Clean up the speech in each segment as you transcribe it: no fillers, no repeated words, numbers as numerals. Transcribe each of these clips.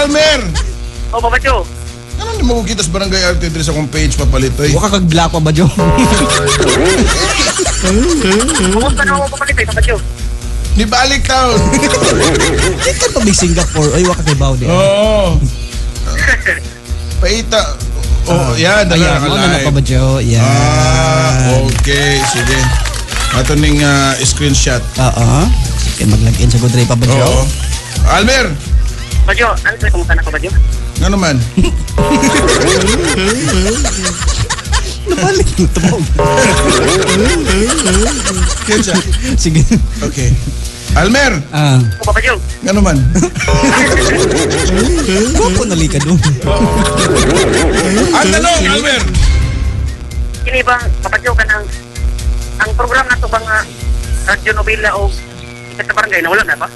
Almer! Oh, Papa Joe. Ano di mo kita sa Barangay RT diri sa akong page, papalitoy? Wa ka kag-black pa ba, Joe? Kumusta na ako papalitoy, Papa Joe? Di balik taon. Di ka pa big Singapore. Oy, wa ka kay Bao di. Oo. Paita. Oh, yan, dala Ayan, ka mo na na live. pa ba, Joe? Yan. Ah, okay, sige. Ato ning screenshot. Oo. Sige, mag-login sa Good Ray pa ba, Joe? Oo. Almer, Papa Joe, ano sa'yo, kumusta na, Papa Joe? Nga naman. Nabalik mo ito. Kensa. Sige. Okay. Almer, Ah. Oh, Papa Joe. Nga naman. Gwapo na ka doon. Ang tanong, Almer. Kini ba, Papa Joe, kanang ang program na to ba nga radyo novela o ikat sa barangay, nawala na ba?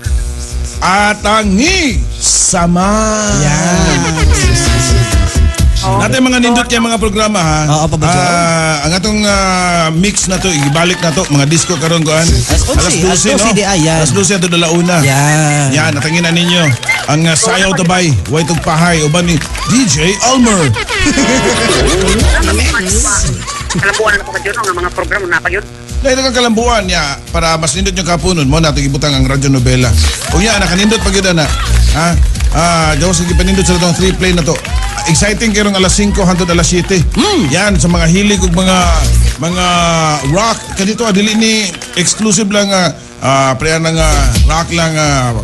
Atangi sama. Yan. Natin mga nindot kay mga programa ha. Oo, Papa Joe. Ah, ang atong mix na to, ibalik na to, mga disco karon kuan. Alas 11, alas 12 di ay, yan. Alas 12 ato dalauna. Yan. Yan, natangin na ninyo. Ang Sayaw Tabay, Way Tug Pahay, uban ni DJ Almer. Kalambuan na Papa Joe, no, nga mga program na pa yun. Dahil kang kalambuan niya para mas nindot yung kapunon mo nato gibutang ang radyo novela. Ug nya nakanindot pag yun na. Ha? Ah, gawas sige panindot sa atong three play na to. Exciting karon alas 5 hangtod alas 7. Yan sa mga hilig ug mga rock kanito dili ni exclusive lang preya na nga rock lang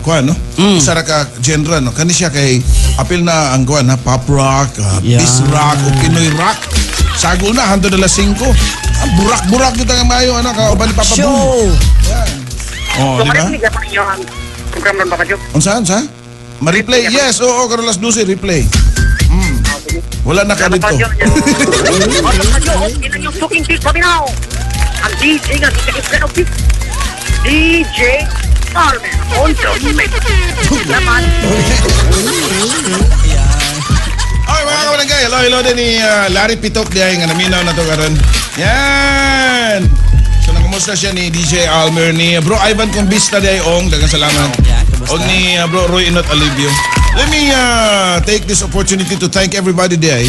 kuan no. Usa ra ka genre no. Kani siya kay apil na ang kuan ha, pop rock, peace rock ug Pinoy rock. Sagol na hangtod alas 5. Ang burak-burak gyud ang mayo anak ka uban ni Papa Boom. Show! Yan. Oh, So, di ba? marinig pa ninyo ang program ron, Papa Joe. Unsa unsa? Ma-replay? Yes, oo, karon alas 12 replay. Wala na ka Salamat, dito. Papa Joe. Oh, Papa Joe, oh, yun ang yung talking beat, paminaw. Ang DJ nga, kita og beat. DJ Almer on the mix. Salamat. Okay, mga kabarangay, hello, hello din ni Larry Pitok diay nga naminaw na to karon. Yan. So nangumusta siya ni DJ Almer ni Bro Ivan Combista diay ong daghang salamat. Yan, kumusta? Og ni Bro Roy Inot Alivio. Let me take this opportunity to thank everybody diay.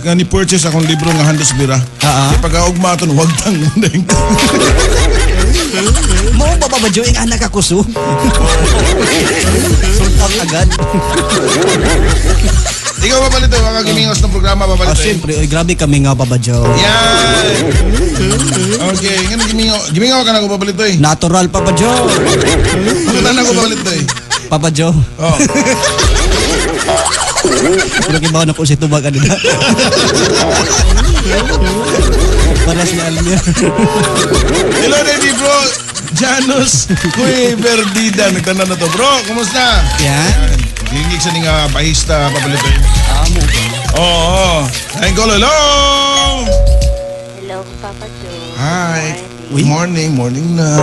Nga ni purchase akong libro nga Handos Bira. Kay pag-augma aton wag tang mundeng. Mo ba ba Joe ang anak ako su? Sold out agad. Ikaw ba palito, mga gimingos ng programa ba Ah, palito? syempre, oy, grabe kami nga Papa Joe. Yan. Okay, nga gimingaw. Gimingaw ka na ko papalito eh. Natural Papa Joe. Ano na ko papalito eh. Papa Joe. Oh. Pero kibaw na ko si tubag kanina. Para si Almir. Hello, Daddy bro. Janus Kuy Berdida. Nagtanan na to. Bro, kumusta? Yan. Gingig sa nga bahista papalito eh. Amo ba? Oo. Oh, Ay, go, hello. Hello, Papa Joe. Hi. Uy. Morning, morning na.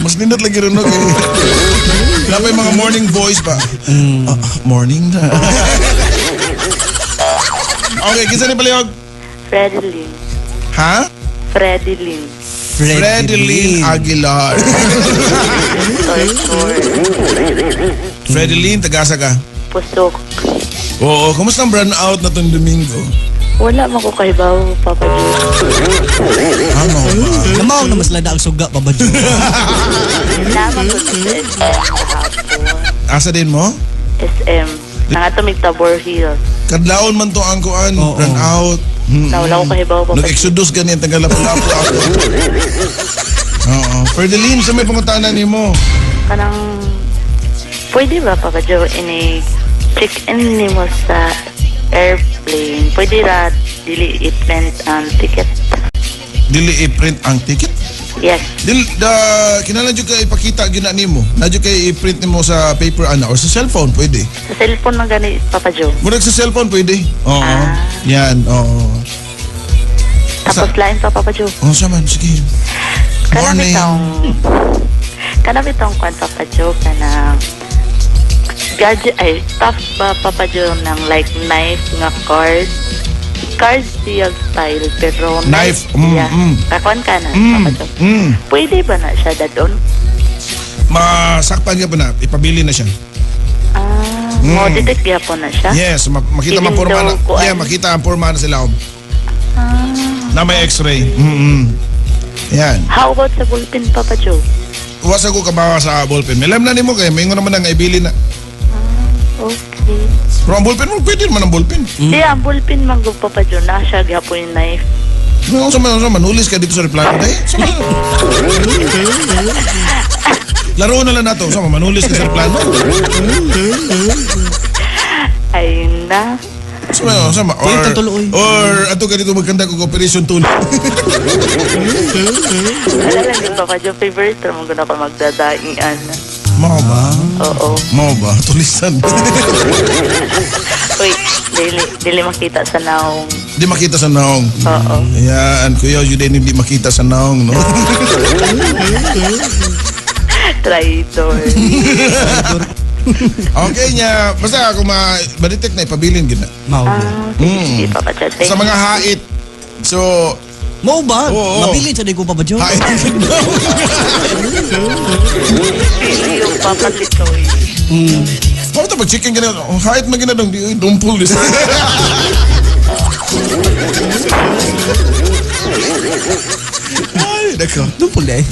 Mas nindot lagi rin no, kay. Dapat yung mga morning voice ba? Ah, morning na. Okay, kinsa ni palihog? Freddy Lynn. Ha? Freddy Lynn. Fredeline Aguilar. Tortor. Fredeline, tagasa ka? Pusok. Oo, kumusta ang brand out na itong Domingo? Wala man ko kay Bao, Papa Joe. Ah, mao ba? Namaw na mas lada ang suga Papa Joe. Naman ko sa SM kahapon. Asa din mo? SM. Nangatumig Tabor Hill. Kadlaon man to ang kuan, Oo. brand out. Na wala ko kay Bao, Papa Joe. Nag-exodus ganyan, taga Lapu-Lapu ako. Oo. Ferdeline, sa may pangutana nimo? Kanang, pwede ba, Papa Joe, ini check-in nimo sa airplane? Pwede ra dili i-print ang ticket? Dili i-print ang ticket? Yes. Dil, da, kinahanglan jud kay ipakita gyud na nimo. Na jud kay i-print nimo sa paper ana or sa cellphone pwede. Sa cellphone man gani, Papa Joe. Murag sa cellphone pwede. Oo. Ah. Yan, oo. Tapos lain pa, Papa Joe. Oh, siya man, sige. Kanang Morning. bitong kanang bitong kwan, Papa Joe, kanang gadget ay stuff ba, Papa Joe, ng like knife nga card card siya style pero Knife, siya. mm. Kakuan ka na, Papa Joe? Pwede ba na siya dadon? Masakpan ka pa na, ipabili na siya. Ah, mo detect gyapon na siya. Yes, makita Even man porma na. though kuan. Yeah, makita ang porma na sila. Na may x-ray. Yan. How about sa bullpen, Papa Joe? Wasa ko kabawa sa ballpen. May na nimo kay mingon naman ang ibili na. Okay. Pero ang ballpen mo pwede naman ang ballpen. Di, ang bullpen man gud, Papa Joe, na siya gyapon yung knife. No, sa manulis ka dito sa replano dai. Sa man. Laro na lang nato. Sa manulis ka sa replano. Ay na. Sa or, Uy, tatuloy. or ato ka dito magkanta kog Operation Tulong. Wala lang din, Papa Joe, favorite mo gud ako magdadaingan. Mao ba? Oo. Mao ba? Tulisan. Uy, dili, dili makita sa naong. Di makita sa naong. Oo. Ayan, kuya, yun din hindi makita sa naong, no? Traitor. Okay niya. Basta kung ma-detect na, ipabilin gid na. Mao ba? Ah, sige, sige, Papa Joe. Thank Sa mga hait. So, Mao ba? Oo. Mabilin sa di ko, Papa Joe. Hait. you, Papa Titoy. Paano ito pag chicken ganyan? Oh, hait man ginadong, di, dumpol this. Ay, nako. Dumpol eh.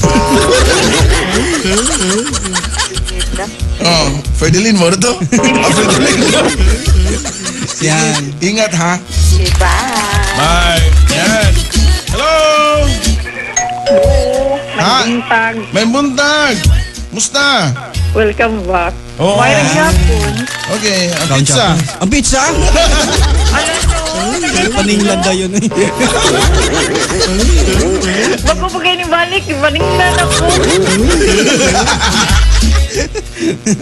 Oh, Ferdelin mo na to? Oh, Ferdelin. Yan. Ingat ha. Okay, bye. Bye. Yan. Hello. Ha? Buntag. May buntag. Musta? Welcome back. Oo. May gyapon. Okay, ang pizza. Ang pizza? Paninglan daw yun eh. Bago pa kayo nibalik, paninglan ako.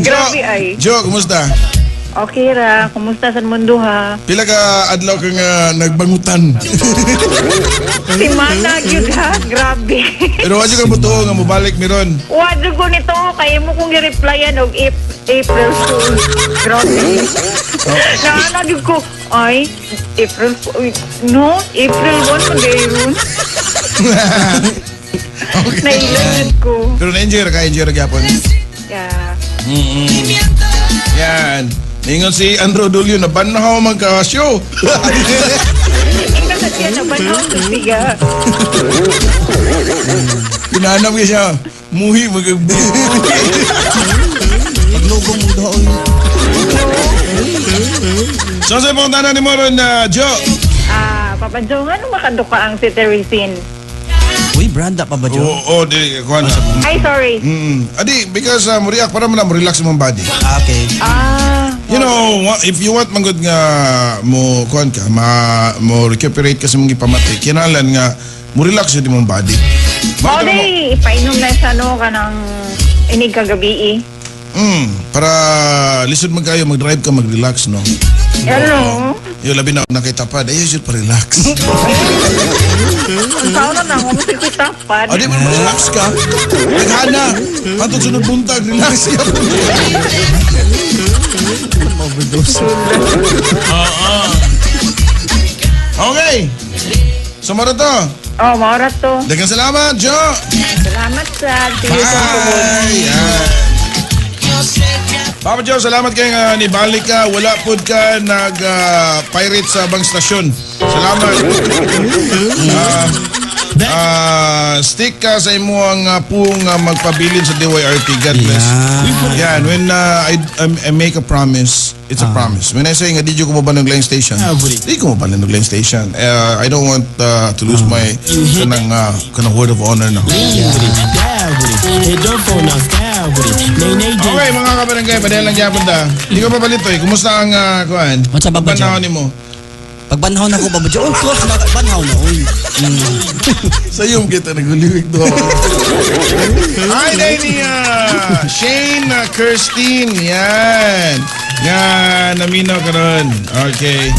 Grabe ay. Jo, kumusta? Okay ra, kumusta sa mundo ha? Pila ka adlaw ka nga nagbangutan. Si Mana gyud ha, grabe. Pero wadyo ka butuo nga mobalik miron. Wadyo ko nito, kaya mo kong i-replyan og April Fool. Grabe. Naana gyud ko, ay, April Fool. No, April 1 man gayron. Okay. Nailan ko. Pero na-enjoy ra ka, enjoy ra gyapon. Yeah. Yan. Ningon si Andrew Dulio na banhaw man ka show. Ingnan sa siya na banhaw sa siya. Pinanam ka siya. Muhi mag Paglugong mo daw. So sa pong tanan ni Moron na Jo. Ah, Papa Joe, nga nung makaduka ang si Teresin? Uy, branda pa ba, Joe? Oo, oh, di kuan na. Ay, sorry. Adi, because mo react para mo na mo relax imong body. Ah, okay. Ah, You know, if you want manggod nga mo kuan ka, ma mo recuperate ka sa mong gipamati, kinahanglan nga mo relax yun imong body. o Bakit mo? di, ipainom na siya no, kanang inig kagabi eh. Para lisod man kayo mag-drive ka, mag-relax, no? Ano? Yung labi na nakitapad, ay, should pa-relax. Ang tao na na, kung si Kuitapan. O, di mo relax ka. Naghana. Hantod sunod buntag, relax ka. Overdose. Okay. So, mara to. Oh, maura to. Daghang salamat, Jo. Salamat sa See you soon. Bye. Yan. Papa Joe, salamat kay nga nibalik ka. Wala pud ka nag-pirate sa bang stasyon. Salamat. Stick ka sa imong pung magpabilin sa DYRT. God bless. Yan, when I make a promise, it's a promise. When I say nga di ko mo ng Glen Station, di ko mo ng Glen Station. I don't want to lose my kanang word of honor na. Okay, mga kabarangay, padala lang gyapon ta. Di ko papalito eh. Kumusta ang kuan? Unsa ba ba Pagbanhaw dyan? nimo? Pagbanhaw na ko, Papa Joe. Oh, close na. Banhaw na, uy. Sa iyo kita naguliwik do. Hi, Danny. Shane, Kirstine. Yan. Nga, naminaw karon. Okay.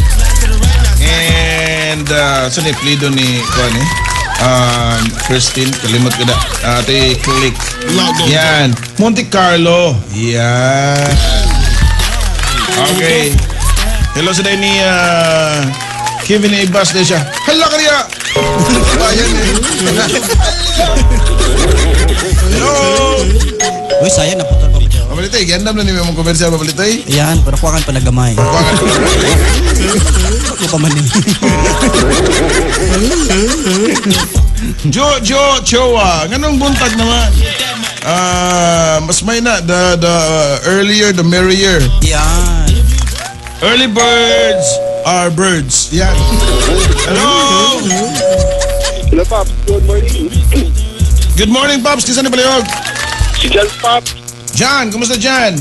And, so ni plido ni kuan eh. Christine, kalimot ko na. Ate, click. Yan. Monte Carlo. Yan. Okay. Hello sa ni Kevin Ibas na siya. Hala ka niya! Bayan eh. Hello! Uy, sayang naputol, Papa Joe. Papalitoy, gandam na ni mong commercial, Papalitoy. Yan, pero kuha pa nagamay. Kuha ka. Ako pa man ni. Jojo Choa, nganong buntag naman? Mas may na, the earlier, the merrier. Yan. Early birds are birds. Yan. Hello! Hello, Pops. Good morning. Good morning, Pops. Kisa ni Palihog? Si John, Pops. John, kumusta John?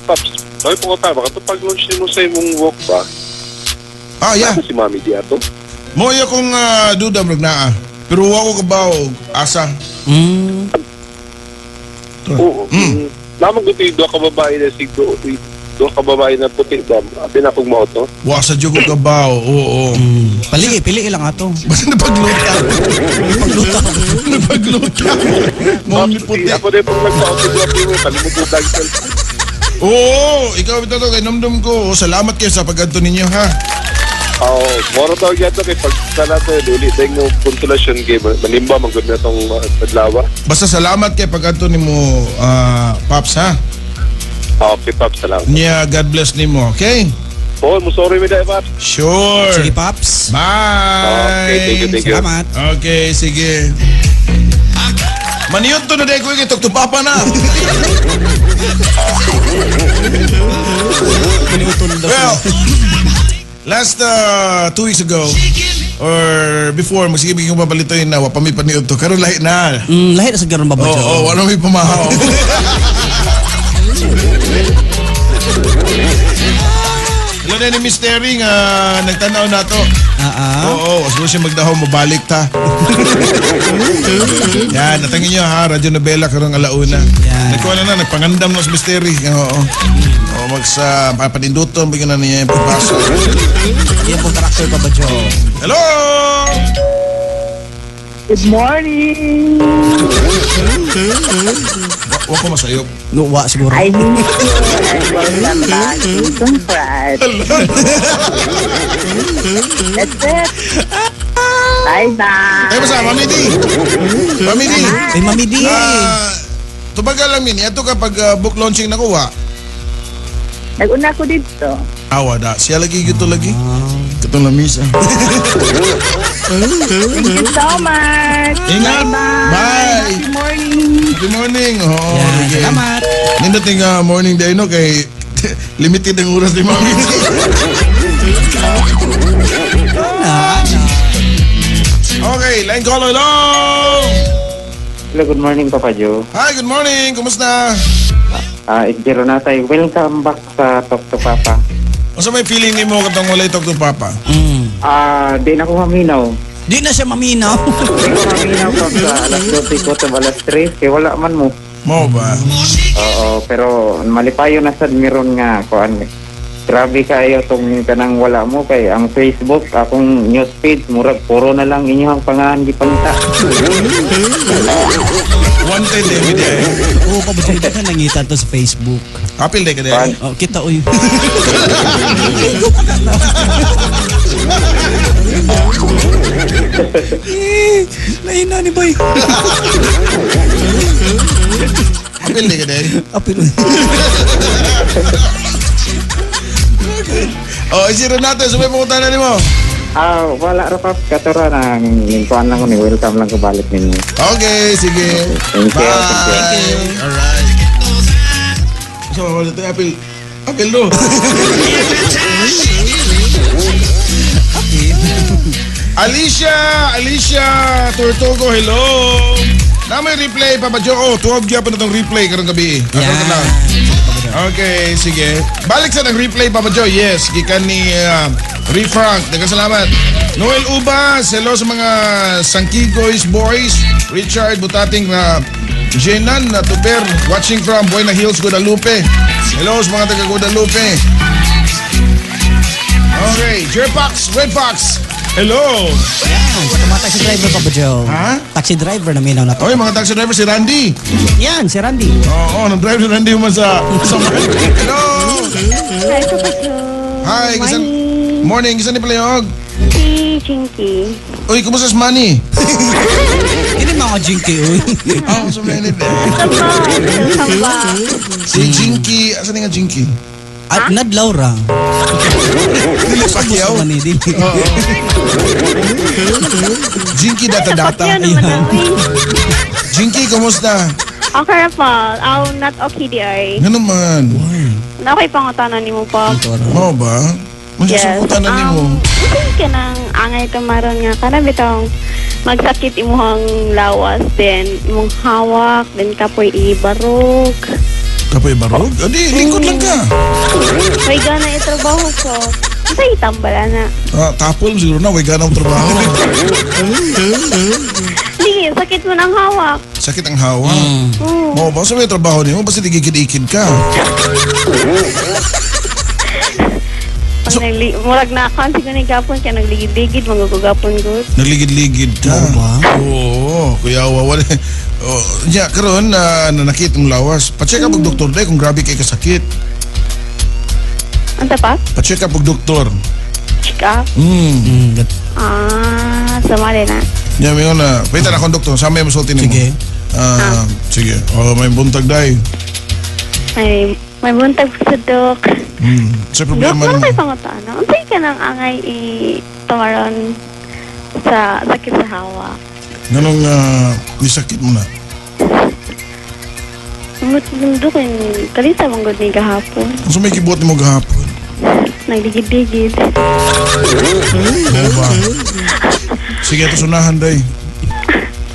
Pops, sabi po ko tama, kato pag-launch ni mo sa imong walk ba? Ah, yeah. Ako si Mami di ato. Moya kong duda, murag naa. Pero wa ko kabaw, asa. Mm. Oo. Lamang ko ito, duha ka babae na sigdo, duha ka babae na puti ba? Abi na kong mauto. Wa sa jud ko kabaw, oo. Pili, pili lang ato. Basta napagluta. Pagluta. Napagluta. Mong puti. Ako din pag nagpa-auto duha po, kalimut ko dag. Oo, ikaw ito to, kay numdum ko. Salamat kayo sa pag-adto ninyo, ha? Oo, moro tawag yato kay pag sana to duli dahil no konsolasyon game manimba man gud na tong adlaw. Basta salamat kay pag-adto nimo, Pops, ha? Okay, Pops, salamat. Nya, God bless nimo, okay? Oh, mo sorry mi dai, Pops. Sure. Sige, Pops. Bye. Okay, thank you, thank you. Salamat. Okay, sige. Maniyot to na dahil ko ikitok to papa na. Maniutol daw. Well, last 2 weeks ago or before, magsige bigyan ko papalitoy na wapami paniod to. Karon lahi na. Lahi na sa garon, Papa Oo, Joe. oh, wala may pamahaw. Hello na ni Miss Terry nga nagtanaw na to. Oo, siguro siya magdaho, mabalik ta. Yan, natangin nyo ha, Radyo Novela karong alauna. Yan. Nagkuha na na, nagpangandam na si Miss Terry. Oo. Oo, magsa papaninduton, bigyan na niya yung pagbasa. Yan pong karakter, Papa Joe. Hello! Good morning! Wa ko masayop. No, wa siguro. I miss you and welcome back to Congrats. That's it. Bye-bye. Eh, basta, Mami D. Mami D. Ay, Mami D. Tubagal lang min, ato kapag book launching na kuha. Nag-una ko dito. Awa da, siya lagi gito lagi. Katong lamisa. Thank you so much. Ingat. Bye-bye. Bye. Happy morning. Good morning. Oh, Yan, sige. salamat. Nindot yung morning day no kay limited ang oras ni Mami. Na, na. Okay, line call, hello. Hello, good morning, Papa Joe. Hi, good morning. Kumusta? It's Renata. Welcome back sa Talk to Papa. Unsa may feeling nimo katong walay Talk to Papa? Di na ko maminaw. Di na siya maminaw. Di ko maminaw pag sa alas 12 ko to alas 3. Kaya wala man mo. Mo ba? Oo, pero malipayo na sad meron nga kuan. Grabe kayo tong kanang wala mo kay ang Facebook akong news feed murag puro na lang inyong pangalan gipangita. Wanted eh, mi di. Oo, Papa Joe, ka nangita to sa Facebook. Apil day ka di. Oh, kita uy. Eh, Lain na ni boy. Apil day ka di. Apil. Uy. Oh, si Renato, sumay pumunta na nimo. Wala ra pap katura nang kuan lang ko ni welcome lang ko balik ninyo. Okay, sige. Thank you. Bye. Thank you. Alright. So, wala tayo apil. Apil do. Alicia, Alicia Tortogo, hello. Na may replay, Papa Joe. Oh, 12 gyapon na tong replay karong gabi. Yan. Lang. Okay, sige. Balik sa ng replay, Papa Joe. Yes, gikan ni Refrank. Daghang salamat. Noel Ubas, hello sa mga Sangkigoys boys. Richard Butating na Jenan na Tuber, watching from Buena Hills, Guadalupe. Hello sa mga taga Guadalupe. Okay, Jerpax, Red Fox. Hello. Yan, sa mga taxi driver, Papa Joe. Ha? Taxi driver na minaw na to. Okay, mga taxi driver, si Randy. Yan, si Randy. Oo, nag-drive si Randy man sa. Hello. Hi, Papa Joe. Hi, Morning. Morning, gisan ni Palayog. Si Chinky. Uy, kumusta si Manny? Ini mga Jinky, uy. Oh, so many. Welcome back. Welcome back. Si Jinky, asa ni nga Jinky? At nadlaw ra. Dili Pacquiao. Man eh, dili. Oo. Jinky data-data. Pacquiao naman na, uy. Jinky, kumusta? Okay ra pa. Aw, not okay di ay. Nga naman. Na okay pangutana nimo pa. Mao ba? Yes. Yes. na nimo. Unsay ka nang angay tumaron nga kana bitong magsakit imuhang lawas then imong hawak then kapoy ibarog. Kapoy barog? Adi, lingkod lang ka. May gana itrabaho ko. Unsay itambala na? Ah, tapol siguro na, way ganang trabaho. Hindi, sakit mo ng hawak. Sakit ang hawak. Oo. Mao ba? Sa may trabaho nimo, basta digikid-ikid ka. Pag murag na kan siguro ni gapon kaya nagligid-ligid magugugapon gud. Nagligid-ligid ka. Mao ba? Oo, kuya wala. Oh, nya karon na nanakit ang lawas. Pa-check up og doktor day kung grabe kay kasakit. Unsa pa? Pa-check up og doktor. Check up. Ah, sama din na. Nya mayon na. Pwede na akong doktor, sa may musulti nimo. Sige. Ah, sige. Oh, may buntag day. May buntag sa dok. Sa Dok, problema meron nimo. kayo pangutana. Unsay ka nang angay i tumaron sa sakit sa hawak? Nganong nisakit mo na? Mundo ko yung kalita mong gud ni gahapon. Unsa may gibuhat nimo gahapon? Nagligid-ligid. Mao ba? Sige, ato sunahan day.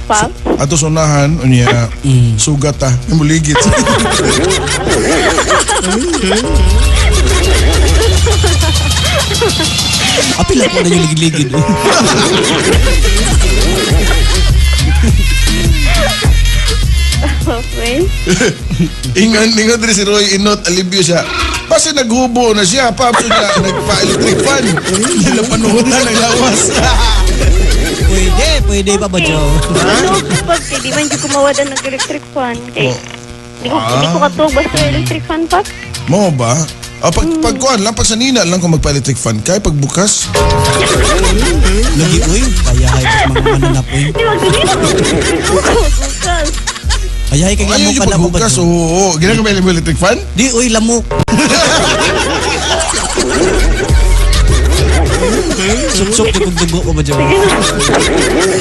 Pap? Ato sunahan unya sugat ta. Imo ligit. Apil ako na yung ligid-ligid. Okay. Ingon diri si Roy Inot alibyo siya. Basta naghubo na siya, paps niya nagpa-electric fan. Nila panuhutan ang lawas. Pwede pa ba, Joe? Ano pag di man jud kumawad ang electric fan. Kay di ko katuog basta electric fan pa. Mo ba? Ah, pag kuan lang, pag sanina lang kung magpa-electric fan kay pagbukas. Lagi, uy. Payahay pas mga mananap, uy. Di ba dili na bukas. Payahay kay Ayaw lamok yung ka na ba, pagbukas, Joe? oo. Ginagawa ba yung electric fan? Di, uy, lamok. Sup-sup, di kong dugo pa ba, Joe?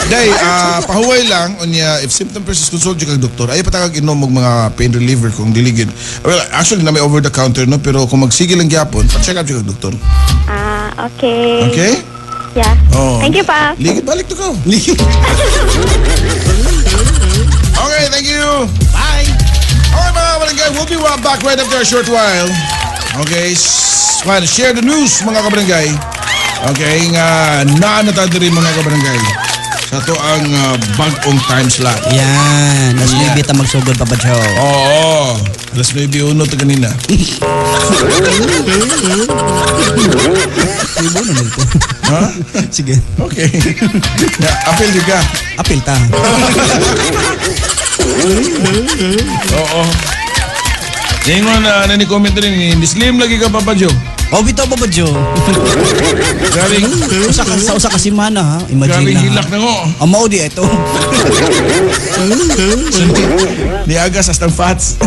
Day, pahuway lang unya if symptom persist consult jud kag doktor. Ay patagag inom og mga pain reliever kung diligid. Well, actually na may over the counter no, pero kung magsige lang gyapon, pa-check up jud kag doktor. Ah, okay. Okay? Yeah. Oh. Thank you, pa. Ligid balik to ko. Okay, thank you. Bye! Alright mga kabarangay, we'll be right back right after a short while. Okay, share the news mga kabarangay. Okay, nga naa na ta diri mga kabarangay. Sa to ang bag-ong time slot. Yan. As Yeah. maybe ta magsugod pa ba, Joe? Oo. Alas 9:01 to kanina. Ibo na nito. Ha? Sige. Okay. Ya, apil juga. Apil ta. Oo. Ingon na ni comment rin ni Slim lagi ka Papa Joe. Oh, bitaw pa ba, Joe? Galing Usa ka sa usa ka semana ha. Imagine galing na. hilak na ngo. Ang mao di ito. Niagas hasta ang fats.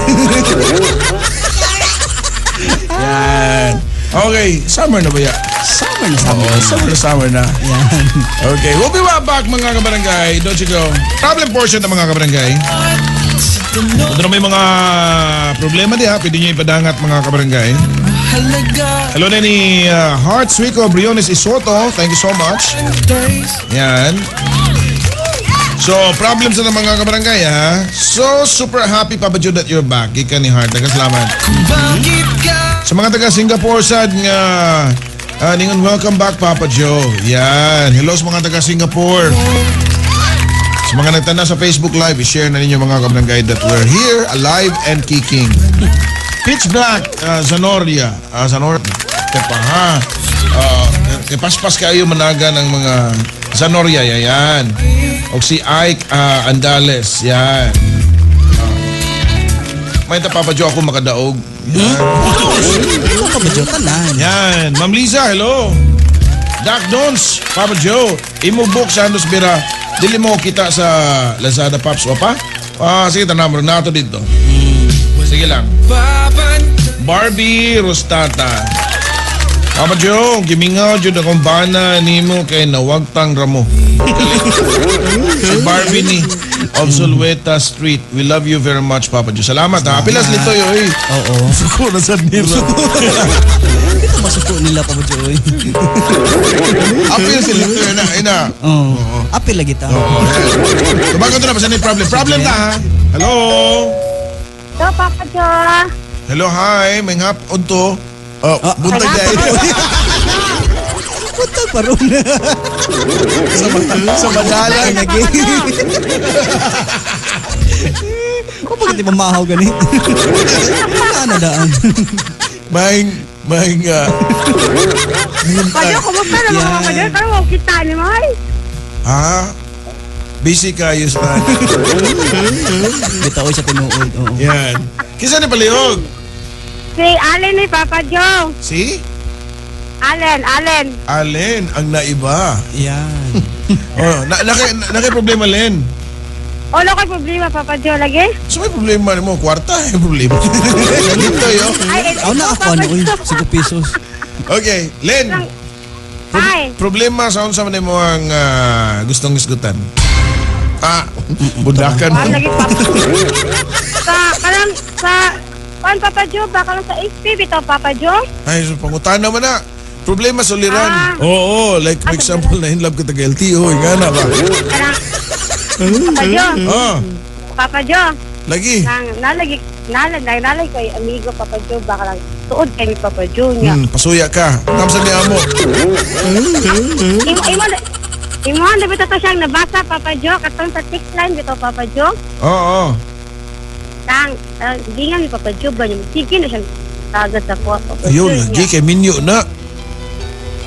Yan. Okay, summer na ba ya? Summer na summer. Oo, summer na summer na. Yan. Okay, we'll be right back mga kabarangay. Don't you go. Problem portion ng mga kabarangay. Kung may mga problema diha, pwede nyo ipadangat mga kabarangay. Hello na ni Heart Suico Briones Isoto. Thank you so much. Yan. So, problems na ng mga kabarangay ha. So, super happy Papa Joe that you're back. Ika ni Heart. Salamat. Sa mga taga Singapore sad nga ningon welcome back Papa Joe. Yan. Hello sa mga taga Singapore. Sa mga nagtanda sa Facebook Live, i-share na ninyo mga kabarangay that we're here, alive and kicking. Pitch Black, Zanoria. Zanoria. Tepa ha. Paspas kayo managa ng mga Zanoria, yan. O si Ike Andales, yan. May ta Papa Joe ako makadaog. Yan. Ikaw pa ba, Joe? Tanan. Yan. Ma'am Lisa, hello. Doc Dons, Papa Joe, imo book sa Andos Bira. Dili mo kita sa Lazada, Pops, o pa? Ah, sige, tanamro na ato dito. Sige lang. Barbie Rostata. Papa Joe, gimingaw jud akong bana nimo kay nawagtang ramo. Si Barbie ni of Solweta Street. We love you very much, Papa Joe. Salamat ha. Pilas litoy oy. Oo. Suko na sa nila. Dito masuko nila, Papa Joe, oy. Apil si litoy na ina. Oo. Apil lagi ta. Tubago to na basta ni problem. Problem na ha. Hello. So, Papa Joe. Hello, hi. May ngap unto. Oh, buntag dahil. Buntag pa ron. Sa madalang. Lagi. Kung bakit di ba mahaw ganit? Wala na daan. May may Papa Joe, kumusta na mga Papa Joe? Karon wa kita ni mo ay. Ha? Busy kayo sa Bitaw sa tinuod. Oo. Yan. Kisa ni palihog? Si Allen ni Papa Joe. Si? Allen, Allen. Allen, ang naiba. Yan. Oh, na problema, Len. Wala kay problema, Papa Joe, lagi. So may problema nimo, kwarta ay problema. Dito yo. Ay, Ako na ako ano, uy, 5 pesos. Okay, Len. Ay, Problema sa unsa man nimo ang gustong isgutan? Ah, bundakan. wala lagi Papa. Sa kanang sa kuan Papa Joe, baka lang sa HP bitaw Papa Joe. Ay, so pangutan naman na. Problema sa uliran. Ah. Oo, like for example, na in love ka taga LTO, nga na ba? Kanang Papa Joe, Oh, Papa Joe. lagi. Nang nalagi nalagi nalagi kay amigo Papa Joe, baka lang tuod kay ni Papa Joe niya. Pasuya ka. Kamsa ni amo. Imo imo imo na bitaw to siyang nabasa Papa Joe katong sa text line bitaw Papa Joe. Oo. Tang hindi nga ni Papa Joe ba niya sige na siyang tagad sa kuha Papa Ayun, Joe lagi niya. kay minyo na.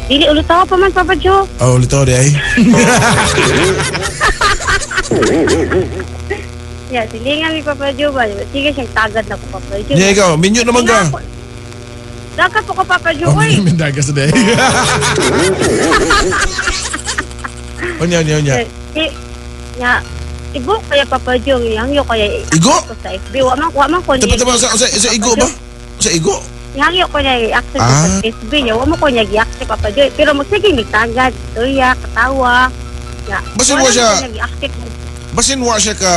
Dili ulit ako pa man Papa Joe. Oh, ulit ako di ay. Yeah, silingan ni Papa Joe ba? Sige siyang tagad na ko Papa Joe. Niya ikaw, minyo naman ka. Dagat po ko Papa Joe, Oh, oy. mindaga sa day. Unya, unya, unya. Eh, Ya, igo kaya Papa Joe, hangyo kaya Igo? ko sa FB. Wa man ko Tapat niya. tapat sa igo ba? Sa igo? Hangyo ko niya i-access ko Ah. sa FB niya. Wa mo ko niya gi-access Papa Joe. Pero magsige mig tagad, tuya, katawa. Ya. Basin wala wa siya- man ko niya gi-access. Basin wa siya ka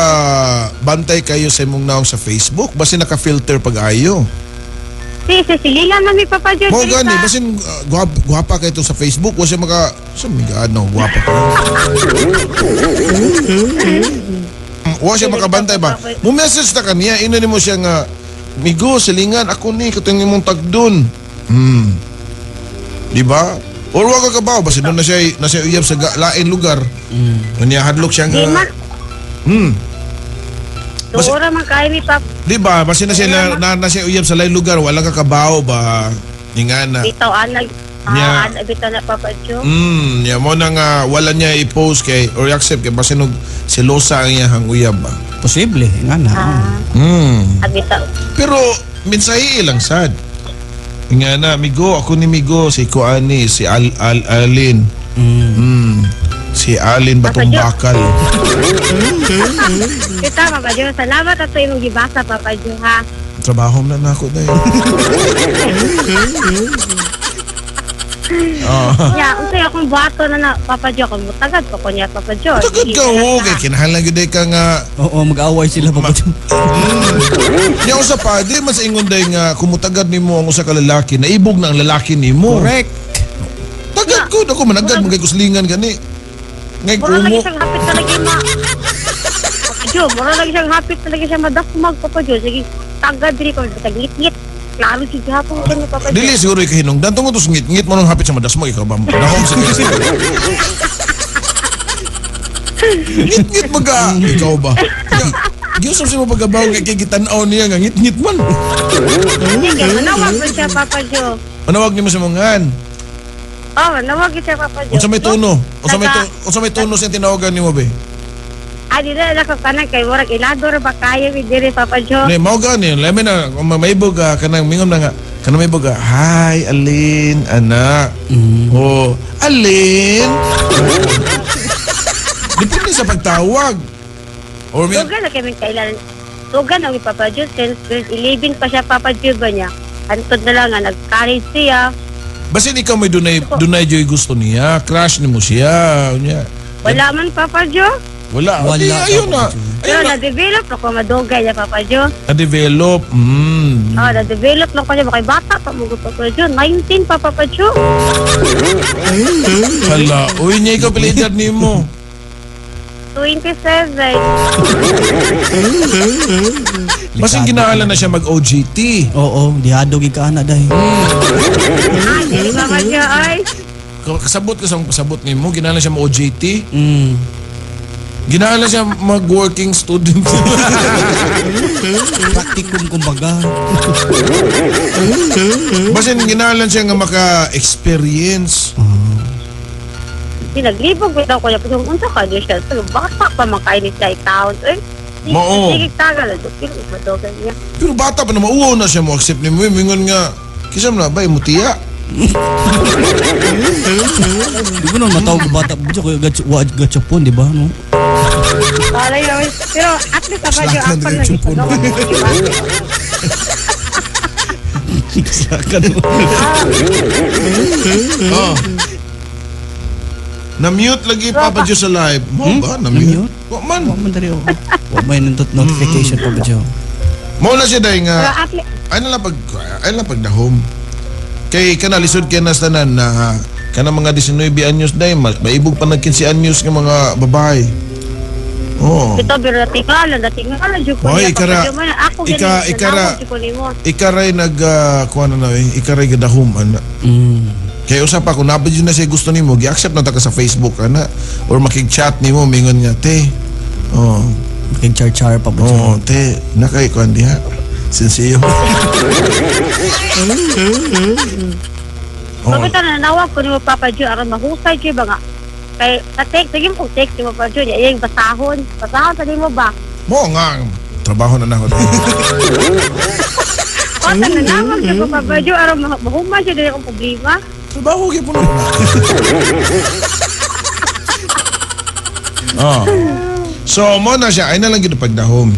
bantay kayo sa imong naong sa Facebook. Basin naka-filter pag ayo. Si silingan man mi Papa Joe. Mo diri gani, sa- basin guwapa kayo to sa Facebook. Wa siya maka sa mga ano, guwapa pa. Wa siya makabantay ba? Mo message ta kaniya, ina nimo siya nga Migo, silingan ako ni katong imong tagdon. Di ba? Or wa ka kabaw basin doon na siya uyab sa lain lugar. Unya hadlok siya Di nga. man. Tuora man kayo mi Papa. Di ba? Basin na siya na siya uyab sa lain lugar, wala ka kabaw ba? Ingana. Bitaw anag. Nya. Ah, anag bitaw na Papa Joe. Ya mo na nga wala niya i-post kay or i-accept kay basin og selosa ang iyang uyab ba. Posible, nga na. Ah, bitaw. Pero mensahe lang sad. Nga na, migo, ako ni Migo, si Kuani, si Al Al Alin. Si Alin Batong Bakal. Kita Papa Joe, salamat ato imong gibasa Papa Joe ha. Trabaho na na ako dahil. Oh. Ya, unsay akong buhaton na na Papa Joe kung mutagad ko niya Papa Joe. Tagad ka oh, kay kinahanglan gyud ka nga. Oo, mag-away sila Papa Joe. Nya usa pa di man sa ingon day nga kumutagad nimo ang usa ka lalaki, naibog na ang lalaki nimo. Correct. Tagad ko dako managad mga kuslingan gani. Ngay Mura lagi kumo. siyang hapit talaga ma. Papa Joe, mura lagi siyang hapit talaga siya madakmag Papa Joe. Sige, tagad diri ko bisag ngit-ngit. Klaro si gihapon ko niya Papa Joe. Dili siguro ikahinungdan tungod sa ngit-ngit mo nung hapit sa madasmo ikaw ba? Dahom sa kis. Ngit-ngit baga ikaw ba? Giusap siya mo pagkabaw kay kitan-aw niya nga ngit-ngit man. Sige, manawag man siya Papa Joe. Manawag nimo sa mga. Oh, manawag siya Papa Joe. Unsa may tono? Unsa may tono sa tinawagan nimo be? Ah, di na lang ko kanang kay murag ilador ba kayo mi diri Papa Joe. Ne mao gani, labi na kung maibog ka kanang mingon na nga kanang maibog ka, "Hi Alin, anak." Oh, Alin. Depende sa pagtawag. Or may, Duga na kami kailan. Duga na kami, Papa Joe. Since grade 11 pa siya, Papa Joe ba niya? Antod na lang nga, nag-college siya. Basin ikaw may dunay joy gusto niya, crush ni mo siya. Unya. Wala man, Papa Joe. Wala. Wala, Di, ayun na. Papa Joe. Pero Ayun na. na-develop ako madugay niya, Papa Joe. Na-develop. Ah, na-develop lang ko niya. Bakit bata pa mo, Papa Joe. 19 pa, Papa Joe. Hala. Uy, niya ikaw pila edad nimo. 27. Basin ginahala na siya mag-OJT. Oo, dihado gid ka ana dahi. Ah, dili, Papa Joe, ay. Kasabot ka sa pasabot nimo, ginahala siya mag-OJT. Ginahala siya mag-working student. Practicum kumbaga. Basin ginahalan siya nga maka-experience. Di, naglibog bitaw ko niya. Pero unsa ka di siya. Pero bata pa man kayo ni siya i-count. Eh, Mao. sige, tagal. Pero madugay niya. Pero bata pa na mauwaw na siya mo accept nimo. Mingon nga, kisam na ba mutiya? Di ba naman matawag bata pa kaya gatsapon, di ba? No? Alay naman. Pero at least Papa Joe, Slakan ako din na tsupon. Slakan mo. Oh. Na-mute lagi Papa Joe sa live. Mo ba? Na-mute? Na-mute? Wa man. Wa man dali oh. Wa may nindot notification pa ba Joe? Mo na siya dahil Pero nga, at least, ay na lang pag, ay na lang pagdahom. Kay kana lisod kay nas tanan na kana mga 19 anyos dahil maibog pa nag 15 anyos nga mga babae. Oh. ito, pero natingala, jud ko Oy, niya, Papa ikara- Joe, man. Ako, ganun, nanawag jud ko nimo. Ikaray nag kuha na na eh, ikaray gadahom ana. Kay usa pa kung nabad yun na siya gusto nimo, gi-accept na ta ka sa Facebook ana or makig-chat nimo mingon nga te. Oh, Makig-char-char pa ba Joe? oh, te, nakay kuan diha. Sinsiyo. Oh. Pagkita nanawag ko nimo, Papa Joe, aron mahusay jud ba nga. Kay sa text, sige mo kung text nimo, Papa Joe, niya iyang basahon. Basahon sa nimo ba? Mo nga trabaho na nako. O, sa nanawag jud ko, Papa Joe, aron mahuman jud dili akong problema. Trabaho gyud po na. Oh. So mo na siya ay na lang gyud pagdahom.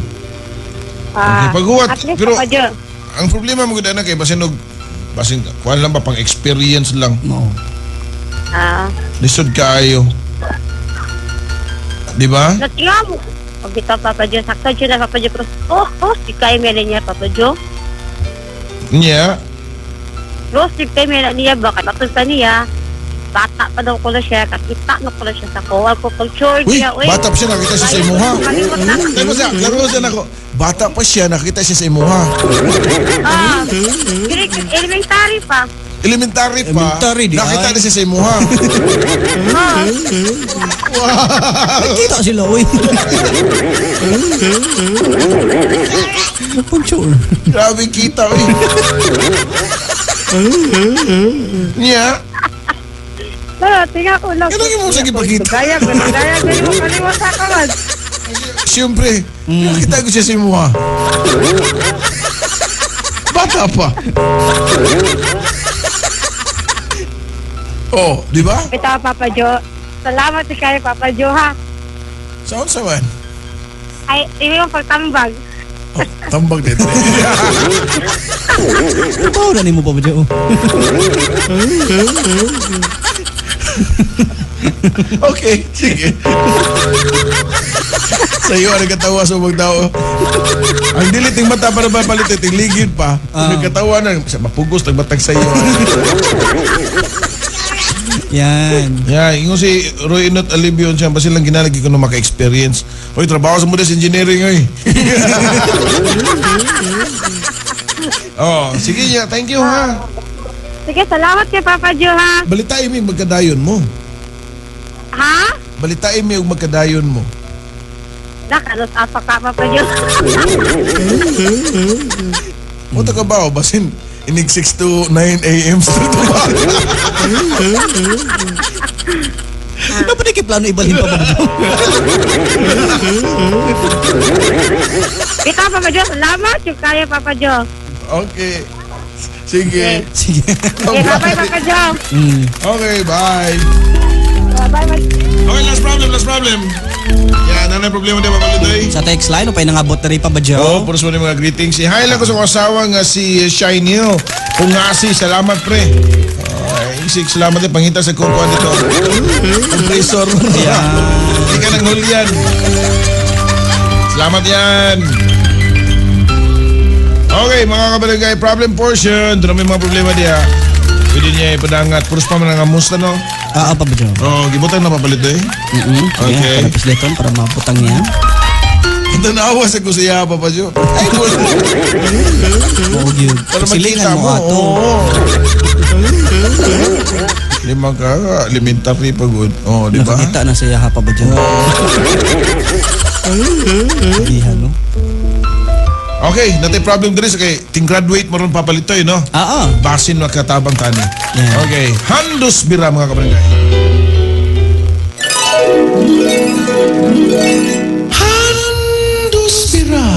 Ah, Okay, paghuwat, at least, pero- Papa Joe, Ang problema mo gud ana kay basin og basin kuan lang ba pang experience lang. Oo. ah, Lisod kaayo. Di ba? natinga mo. Pagkita, Papa Joe, sakto jud na, Papa Joe, pero oh, si kay mela niya, Papa Joe. Niya. Rose, di kay mela niya ba? Kay matod pa niya. Bata pa daw ko na siya, kakita na ko na siya sa kuha ko culture Uy, niya. Uy, bata pa siya nakita siya sa imuha. Kalimot na. Tayo mo siya, klaro siya nako. Bata pa siya nakita siya sa imuha. Ah, grade elementary pa. Elementary pa. Elementary, di nakita ay. na siya sa imuha. Ah, Nakita sila, uy. Puncture. Grabe kita, uy. Niya. pero tinga ko lang. Kailangan mo sa gipakita. Gaya, gaya, gaya, gaya mo kaliwa sa kawan. Siyempre, nakita ko siya sa imuha. Bata pa. Oh, di ba? Ito, Papa Joe. Salamat si kayo, Papa Joe, ha. Saan sa man? Ay, hindi mo pagtambag. Oh, tambag dito. Trabaho na nimo pa ba Joe? Okay, sige. Sa iyo, ang nagkatawa sa ubang tao. Ang diliting mata para mapalit, tingligid pa. Ah. Nagkatawa na, sa mapugos, nagbatag sa iyo. Yan. Yeah, ingon si Roy Inot Alibio siya, basta lang ginalagi ko na maka-experience. Hoy, trabaho sa Mudas Engineering, oy. Oh, sige niya, thank you ha. Sige, salamat kay Papa Joe, ha. Balitain mi magkadayon mo. Ha? Balitain mi og magkadayon mo. Nakanos apa ka, Papa Joe. Mo ta ka ba basin inig 6 to 9 a.m. sa trabaho. Dapat di plano ibalhin pa ba Joe? Ito, Papa Joe, salamat yung kaya, Papa Joe. Okay. Sige. Sige. Okay, bye-bye, Papa Joe. Okay, bye. Bye-bye. Okay, last problem, last problem. Yan, ano yung problema di ba palitoy? Sa text line, o pa nangabot na rin pa ba, Joe? Oo, oh, puro sa mga greetings. Hi lang ko sa akong asawa nga si Shine Pungasi, salamat pre. Ay, isik, salamat din. Pangita sa kukuha nito. Compressor. Hindi ka nang hulyan. Salamat yan. Okay, mga kabarangay, problem portion. Doon may mga problema diya. Pwede niya ipadangat. Puros pa man ang amusta, no? Oo, pa ba, Joe? Oo, oh, gibutan na papalit eh. Mm-hmm. Okay. Yeah, para pisliton, para maputang niya. Tanawa sa kusiya, Papa Joe. Ay, boss. Oo, yun. Para makita Silingan mo mo. ato. Oo. Lima ka, elementary pa good. Oh, di ba? Nakakita na siya ha, pa ba, Joe? Sabihan, no? Okay, natay problem diri sa kay ting graduate mo ron papalitoy, no? Oo. Basin makatabang tani. Yeah. Okay, handos bira mga kabarangay. Handos bira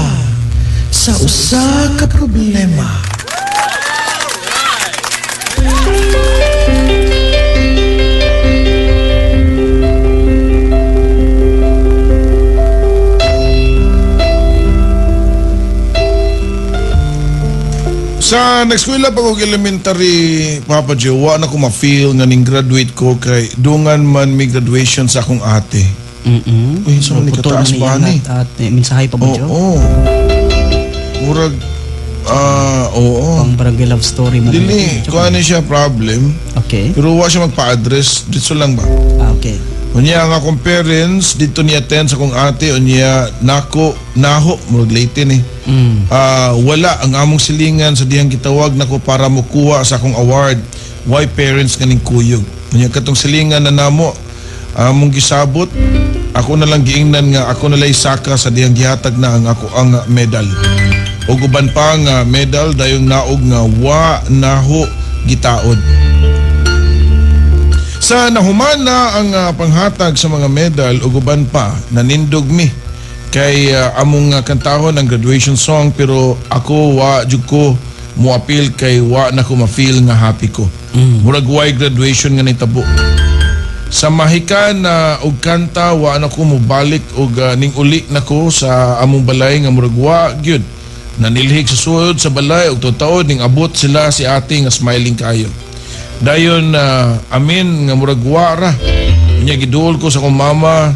sa usa ka problema. Sa nag-eskwela pa kog elementary, Papa Joe, wa na ko ma-feel nga ning graduate ko kay dungan man may graduation sa akong ate. Mm-mm. Uy, so ni Putol kataas man ba iyang ni? At mensahe pa ba, Joe? Oo. Murag, oo. Pang barangay love story man. Dili, Joe. kung ano siya problem, Okay. pero wa siya magpa-address, dito lang ba? Ah, okay. Unya ang akong parents dito ni attend sa akong ate, unya nako naho murag late ni. Wala ang among silingan sa dihang gitawag nako para mokuha sa akong award. Why parents kaning kuyog? Unya katong silingan na namo among gisabot, ako na lang giingnan nga ako na lay saka sa dihang gihatag na ang ako ang medal. Ug uban pa nga medal dayong naog nga wa naho gitaod. Sa nahuman na ang panghatag sa mga medal ug uban pa nanindog mi kay among kantahon ang graduation song, pero ako wa jud ko moapil kay wa na ko ma-feel nga happy ko. Murag way graduation nga nitabo. Sa mahikan na og kanta wa na ko mobalik og ning uli na ko sa among balay nga murag wa gyud. Nanilhig sa suod sa balay og taod ning abot sila si ate nga smiling kayo. Dayon amin nga murag wa ra. Unya giduol ko sa akong mama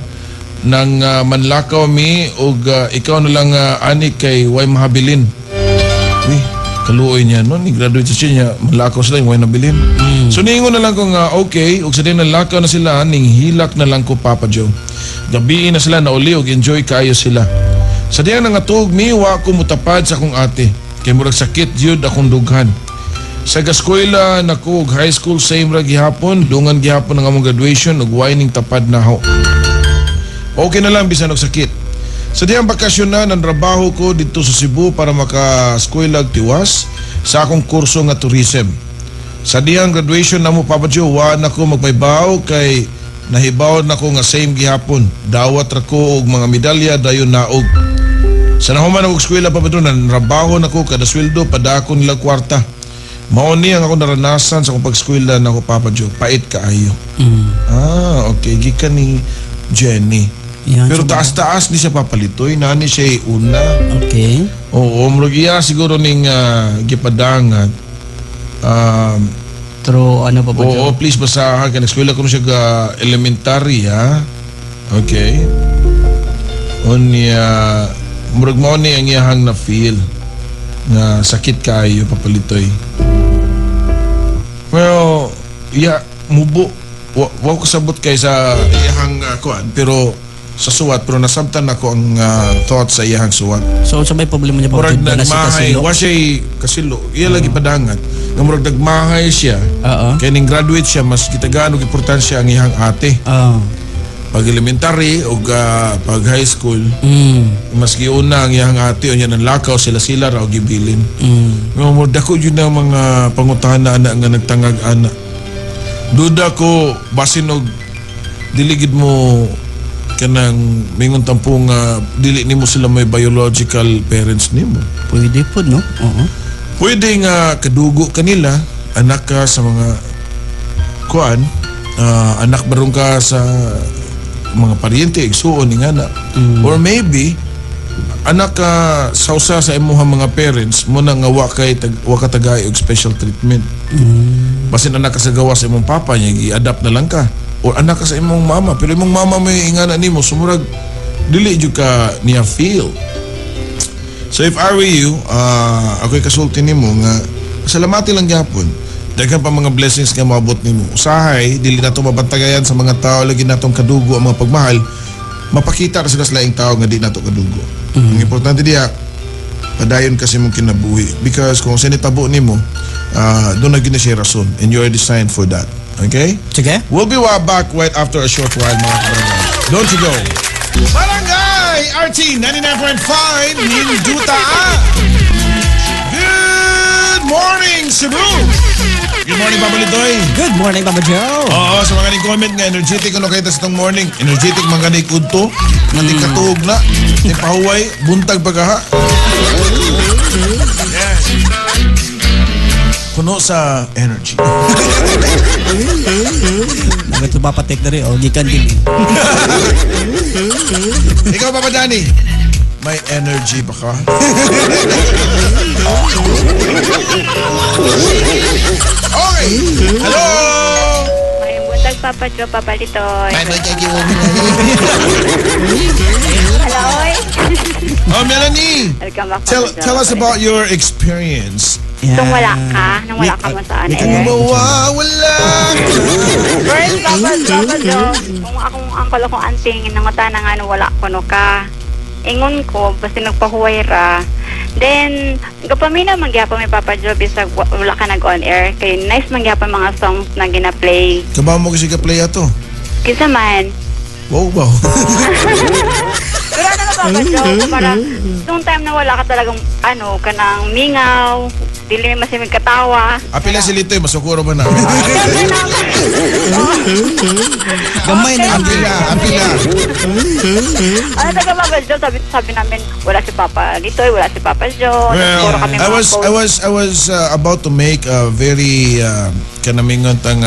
nang manlakaw mi og ikaw na lang ani kay way mahabilin. Uy, kaluoy niya no, ni graduate siya niya, manlakaw sila way nabilin. So niingon na lang ko nga okay, ug sa din nanlakaw na sila ning hilak na lang ko Papa Joe. Gabii na sila na uli og enjoy kayo sila. Sa diyang nangatug mi wa ko mutapad sa akong ate kay murag sakit jud akong dughan. Sa gaskwela nako og high school same ra gihapon, dungan gihapon ang among graduation ug way ning tapad na ho. Okay na lang bisan og sakit. Sa diyang bakasyon na nanrabaho ko didto sa Cebu para maka-eskwela og tiwas sa akong kurso nga tourism. Sa diyang graduation namo Papa Joe, wa na ko magpaybaw kay nahibaw na ko nga same gihapon. Dawat ra ko og mga medalya dayon naog. Sa nahuman og eskwela Papa Joe, nanrabaho na ko kada sweldo padako nila kwarta. Mao ni ang ako naranasan sa akong pag-eskwela na ako Papa Joe. Pait kaayo. Ah, okay. Gikan ni Jenny. Yan, pero so, taas-taas ni siya papalitoy. Nani siya una. Okay. Oo, murag iya siguro ning gipadangat. True, ano pa ba, Oo, please basahan. Kaya nag-eskwela ko na siya elementary, ha? Okay. Unya, murag mao ni ang iyahang na-feel nga sakit kayo papalitoy. Well, yeah, mubo. Wa ko sabot kay sa iyahang kuan, pero sa suwat, pero nasabtan ako ang thoughts sa iyahang suwat. So, sa may problema niya pa, Murag na si nagmahay, Kasilo? wa siya'y kasilo. Iya lagi padangat. Nga murag nagmahay siya. Oo. Kaya ning graduate siya, mas gitagaan og importansya ang iyahang ate. Oo. Pag elementary o pag high school, mas giuna ang iyahang ate o niya nanlakaw sila-sila ra og gibilin. Nga mo dako jud ang mga pangutana ana nga nagtangag ana. Duda ko basin og dili gid mo kanang mingon tampo nga dili nimo sila may biological parents nimo. Pwede po, no? Oo. Pwede nga kadugo kanila, anak ka sa mga kuan, anak barong ka sa mga paryente, igsuon ni nga na. Or maybe anak ka sa usa sa imuhang mga parents mo na nga wa ka tagay og special treatment. Basin anak ka sa gawas sa imong papa niya, i-adapt na lang ka. Or anak ka sa imong mama, pero imong mama may ingana nimo, sumurag dili jud ka niya feel. So if I were you, ako'y kasulti nimo nga salamati lang gyapon. Daghan pa mga blessings nga moabot nimo. Usahay dili nato mabantagayan sa mga tao lagi natong kadugo ang mga pagmahal. Mapakita ra sila sa laing tao nga di nato kadugo. Ang importante diya, padayon kasi mong kinabuhi because kung sinitabo nimo, doon na gyud na siya rason and you are designed for that. Okay? Sige. We'll be right back right after a short while, mga kabarangay. Don't you go. Barangay RT 99.5 Ninduta. Good morning, Cebu! Good morning, Papa Litoy. Good morning, Papa Joe. Oo, sa mga ni-comment nga, energetic ano kayo sa itong morning. Energetic mga ni udto. Nga katuog na. Ti pahuway, buntag pa kaha. Yes. Puno sa energy. Nagito papatek na rin. Oh, gikan din eh. Ikaw, Papa Danny, may energy ba ka? Okay. Hello! May buntag, Papa Joe, Papa Litoy. Hello, oy. Oh, Melanie! Welcome back, Papa Joe. Tell us about your experience. Yeah. Nung wala ka, nung wala ka mo sa on Wait, air. Mawawala. First, Papa Joe, kung akong angkol akong anting, nangutana nga nung wala ko no ka. Ingon ko, basta nagpahuway ra. Then, gapamina man gyapon may Papa Joe bisag wala ka nag-on air. Kay nice man gyapon mga songs na gina-play. Kabaw mo kasi ka-play ato. Kinsa man. Wow. Pero ano ka, Papa Joe, para nung time na wala ka talagang, ano, kanang mingaw, dili masimig katawa. Apila si Litoy, masukuro ba na? Gamay na. Apila, apila. Ano taga Papa Joe, sabi namin, wala si Papa Litoy, wala si Papa Joe. Well, puro kami I mga was I post. was I was about to make a very kanamingon tang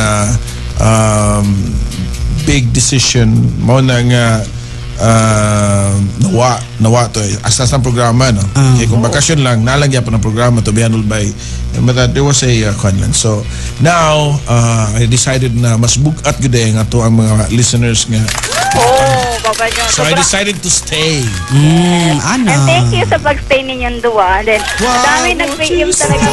big decision mo na nga nawa to eh. Asa sa programa no. Kaya kung bakasyon lang nalang gyapon ang programa to be handled by, but there was a kwan lang. So now I decided na mas bugat gyud eh nga to ang mga listeners nga. Oh, Papa Joe. So I decided to stay. Ano? And thank you sa pag-stay ninyong duwa. Then, ang dami nag-PM talaga.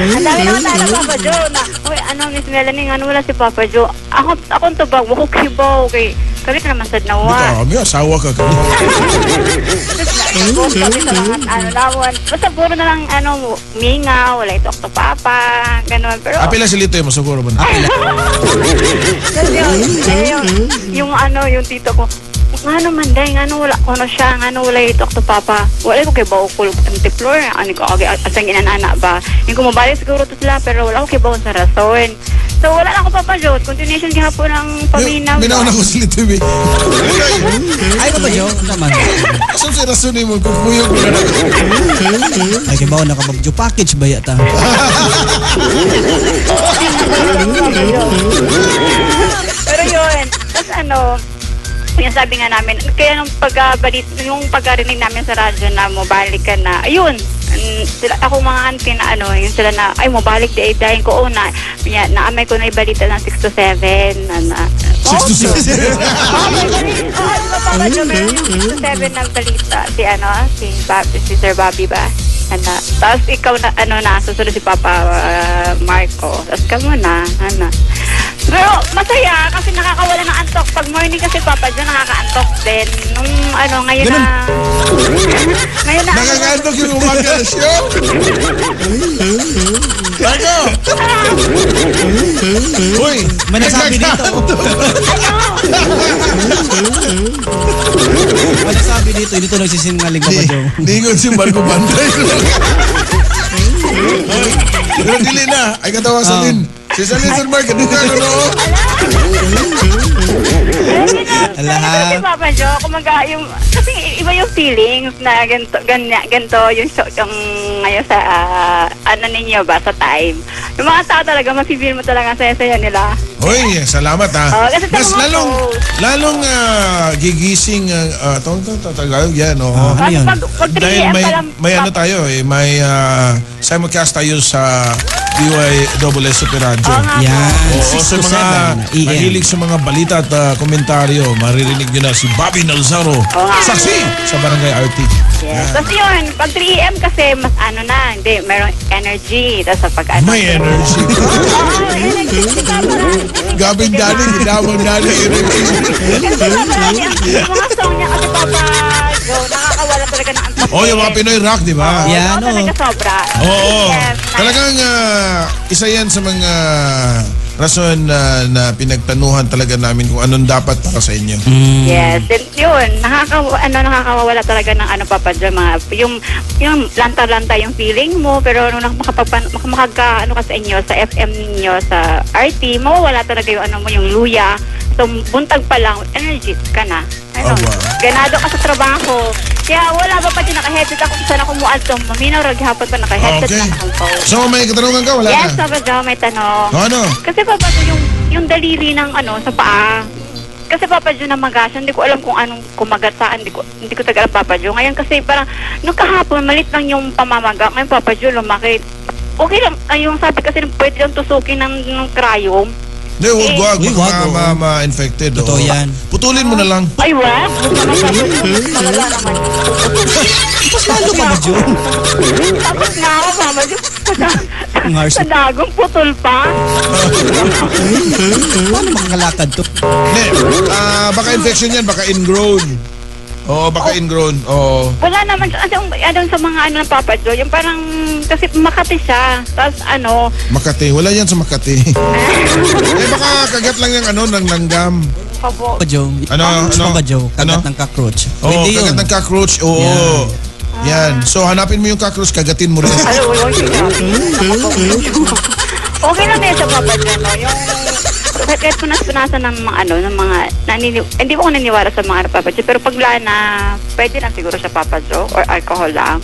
Ang dami naman tayo Papa Joe na, uy, ano, Miss Melanie, ano wala si Papa Joe? Ako, akong tubag, wako kibaw, kay, kami na naman sad nawa. Ikaw, may asawa ka. Tapos kami sa mga, ano, lawon. Basta puro na lang, ano, mingaw, wala ito to Papa, ganun. Pero, Apila si Litoy, masukuro ba na? Tapos yung ano, yung tito ko, nga naman day, nga wala ko na siya, nga wala ito to Papa. Wala ko kay baukol antiplor, ano ko, okay, asang inanana ba. Yung kumabalik siguro to sila, pero wala ko kay baon sa rason. So wala na ako, Papa Joe, continuation gihapon ng paminaw. Minaw na ko si Litoy. Ay, Papa Joe. Ano naman? Asan si rason mo? Kung kuyog mo na. Ay, kay baon na ka, Papa Joe. Package ba yata? Pero yun, tapos ano, yung sabi nga namin, kaya nung pagkabalik, yung pagkarinig namin sa radyo na mobalik ka na, ayun, sila, ako mga auntie na ano, yung sila na, ay mobalik di ay dahil ko, oh, na, yan, naamay ko na ibalita ng 6 to 7, na, 6 to 7. Oh, may balita. Oh, di ba, Papa Joe, meron yung 6 to 7 na balita, si ano, si Sir Bobby ba? Ano, tapos ikaw na, ano na, susunod si Papa Marco. Tapos ka muna, ano. Pero masaya kasi nakakawala ng antok. Pag morning kasi, Papa Joe, nakakaantok din. Nung ano, ngayon na... Ngayon na... Nakakaantok yung umaga na show. Marco! Uy! May nasabi dito. May nasabi dito. Hindi to nagsisinungaling, Papa Joe. Ningon si Marco Bantay. Pero dili na. Ay katawa sa Lin. Si Salin Sir Mark, kaduga ko no. Ala. Kasi Papa Joe, kumaga yung, kasi iba yung feelings na ganito, ganito yung show, yung ngayon sa, ano ninyo ba, sa time. Yung mga tao talaga, mafe-feel mo talaga ang saya-saya nila. Hoy, salamat ha. Oo, kasi sa Mas mga lalong, post. lalong gigising, tawag to, Tagalog yan, oo. Ah, ano yun? Pag 3 Dahil a.m. may, pa lang, may ano tayo eh, may simulcast tayo sa DYSS Super Radio. Oo nga po. Yan. Oo, 6 sa to mga 7 a.m. mahilig sa mga balita at komentaryo, maririnig nyo na si Bobby Nalzaro. Oo nga. Saksi sa Barangay RT. Yes. Tapos yun, pag 3 a.m. kasi mas ano na, hindi, merong energy. Tapos sa pag ano. May energy. Oo, energy. Kasi Papa, Gabing dali, ginawang dali, energy. Kasi Papa, yung mga song niya kasi Papa Joe, nakakawala talaga ng antok. Oh, yung mga Pinoy rock, di ba? Yeah, Oo, no. talaga sobra. Oo. Yes. Talagang isa yan sa mga rason na pinagtanuhan talaga namin kung anong dapat para sa inyo. Yes, then yun, nakakawala talaga ng ano Papa Joe, mga yung lanta-lanta yung feeling mo, pero nung makapagka ano ka sa inyo sa FM ninyo sa RT, mawawala talaga yung ano mo, yung luya. So buntag pa lang, energy ka na. Ano, Oh, wow. Ganado ka sa trabaho. Kaya wala pa pa din naka-headset ako kung saan ako muadto. Maminaw ra gihapon pa naka-headset Okay. na ako. So may katanungan ka? Wala Yes, na? Papa Joe, may tanong. Ano? Kasi Papa Joe, yung daliri ng ano sa paa. Kasi Papa Joe namaga siya, hindi ko alam kung anong kumagat saan, hindi ko tagal Papa Joe. Ngayon kasi parang nung kahapon malit lang yung pamamaga. Ngayon Papa Joe lumaki. Okay lang, ay, yung sabi kasi pwede lang tusukin ng krayom. Hindi, huwag, Eh. wag. Uy, Baka wag, oo. ma-infected. Totoo oo. yan. Putulin mo na lang. Ay, wag! Huwag naman, Papa Joe. Malala naman. Mas lalo ka ba, Joe? Tapos nga ako, Papa Joe. Ang harsh. Sa dagong putol pa. Paano makakalakad to? Hindi, baka infection yan, baka ingrown. Oo, baka ingrown. Oo. Wala naman, kasi yung, ano, sa mga ano ng Papa Joe, yung parang, kasi Makati siya. Tapos ano, Makati. Wala yan sa Makati. Eh, baka kagat lang yung ano, ng langgam. Pabo. Papa Joe. Ano, ano? Papa Joe, kagat Ano? ng cockroach. Oo, Pwede yun. kagat ng cockroach. Oo. Yan. So, hanapin mo yung cockroach, kagatin mo rin. Ay, uy, uy, okay lang yan sa Papa Joe, no? Yung, kahit punas-punasan ng mga ano, ng mga, hindi ko naniniwala sa mga ano, Papa Joe, pero pag lana, pwede lang siguro sa Papa Joe or alcohol lang.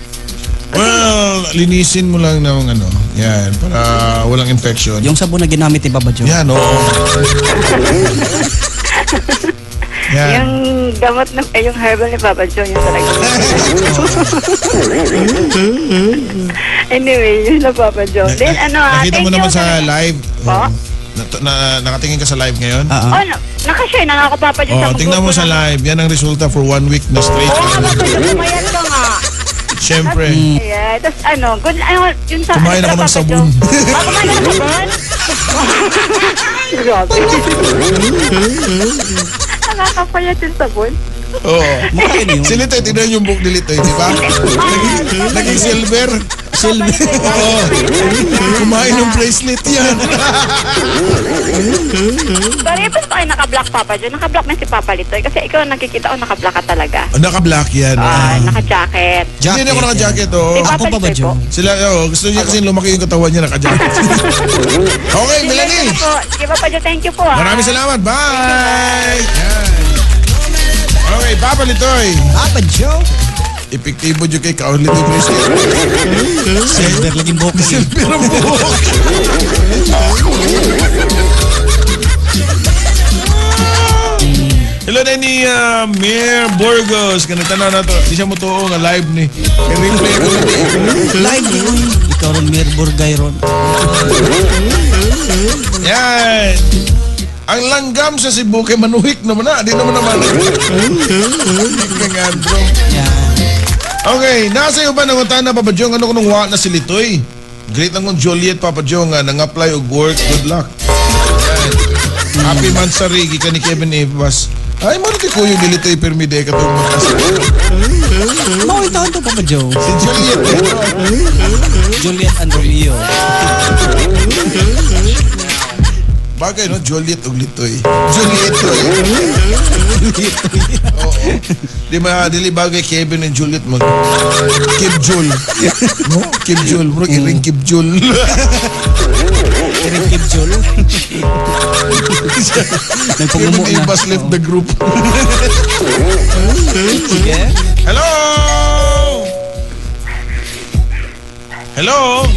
Well, linisin mo lang ng ano. Yan, para walang infection. Yung sabon na ginamit ni Papa Joe. Yan, oo. Yan. Yung gamot na, eh, yung herbal ni Papa Joe, yun talaga. Anyway, yun na Papa Joe. Then ano ah, Nakita mo thank naman you sa talaga. live. Po? Oo. Nakatingin ka sa live ngayon? Ah, Oh, no, nakashare na nga ako Papa Joe. Oh, sa tingnan mo grupo sa live. Yan ang resulta for one week na straight. Oo nga, Papa Joe, pumayat ka nga. Siyempre. Yeah, tapos ano, good, ano, yun sa... Kumain ano ako ng pala, Papa sabon. Joe? Ah, kumain ka ng sabon? Grabe. Nakakapayat yung sabon. Oo. Mukha yun yun. Si Litoy, tignan yung book ni Litoy, di ba? Naging silver. Silver. Oo. Kumain ng bracelet yan. Pero yung pa kayo naka-black, Papa Joe. Naka-black na si Papa Litoy. Kasi ikaw nakikita ko naka-black ka talaga. Oh, naka-black yan. Ah, naka-jacket. Hindi hindi ako naka-jacket, oo. Di ba? Ako Papa Joe. Sila, oh, gusto niya kasi lumaki yung katawan niya, naka-jacket. Okay, Melanie. Sige po. Sige, Papa Joe, thank you po. Ah. Maraming salamat. Bye! Yan. Okay, Papa Litoy. Papa Joe. Epektibo dyan kay Kaon Litoy bracelet. Silver laging buhok. Silver ang buhok. Hello na ni Mir Burgos. Ganito na na to. Di siya mo tuo nga live ni. I-replay ko na ni. Live yun. Ikaw ron, Mir Burgay ron. Yan. Ang langgam sa Cebu kay manuhik naman na. Di naman naman. Kang Andro. Yan. Okay, nasa iyo ba nangunta na Papa Jong? Ano kunong wa na si Litoy? Great lang kung Juliet Papa Jong nga nang-apply og work. Good luck. Yan. Happy Mansari gikan ni Kevin Evas. Ay, mo ti kuyo ni Litoy pirmi de katong magkas. Mao ito to Papa Joe. Si Juliet. Juliet and Romeo. Bagay no, Juliet ug Litoy. Juliet. Juliet. Oo. Di ba dili bagay Kevin and Juliet mag Kim Jul. No? Kim Jul, murag iring Kim Jul. Kiring Kim Jol. Nagpungumo Kevin na. Ibas left the group. Sige. Hello! Hello?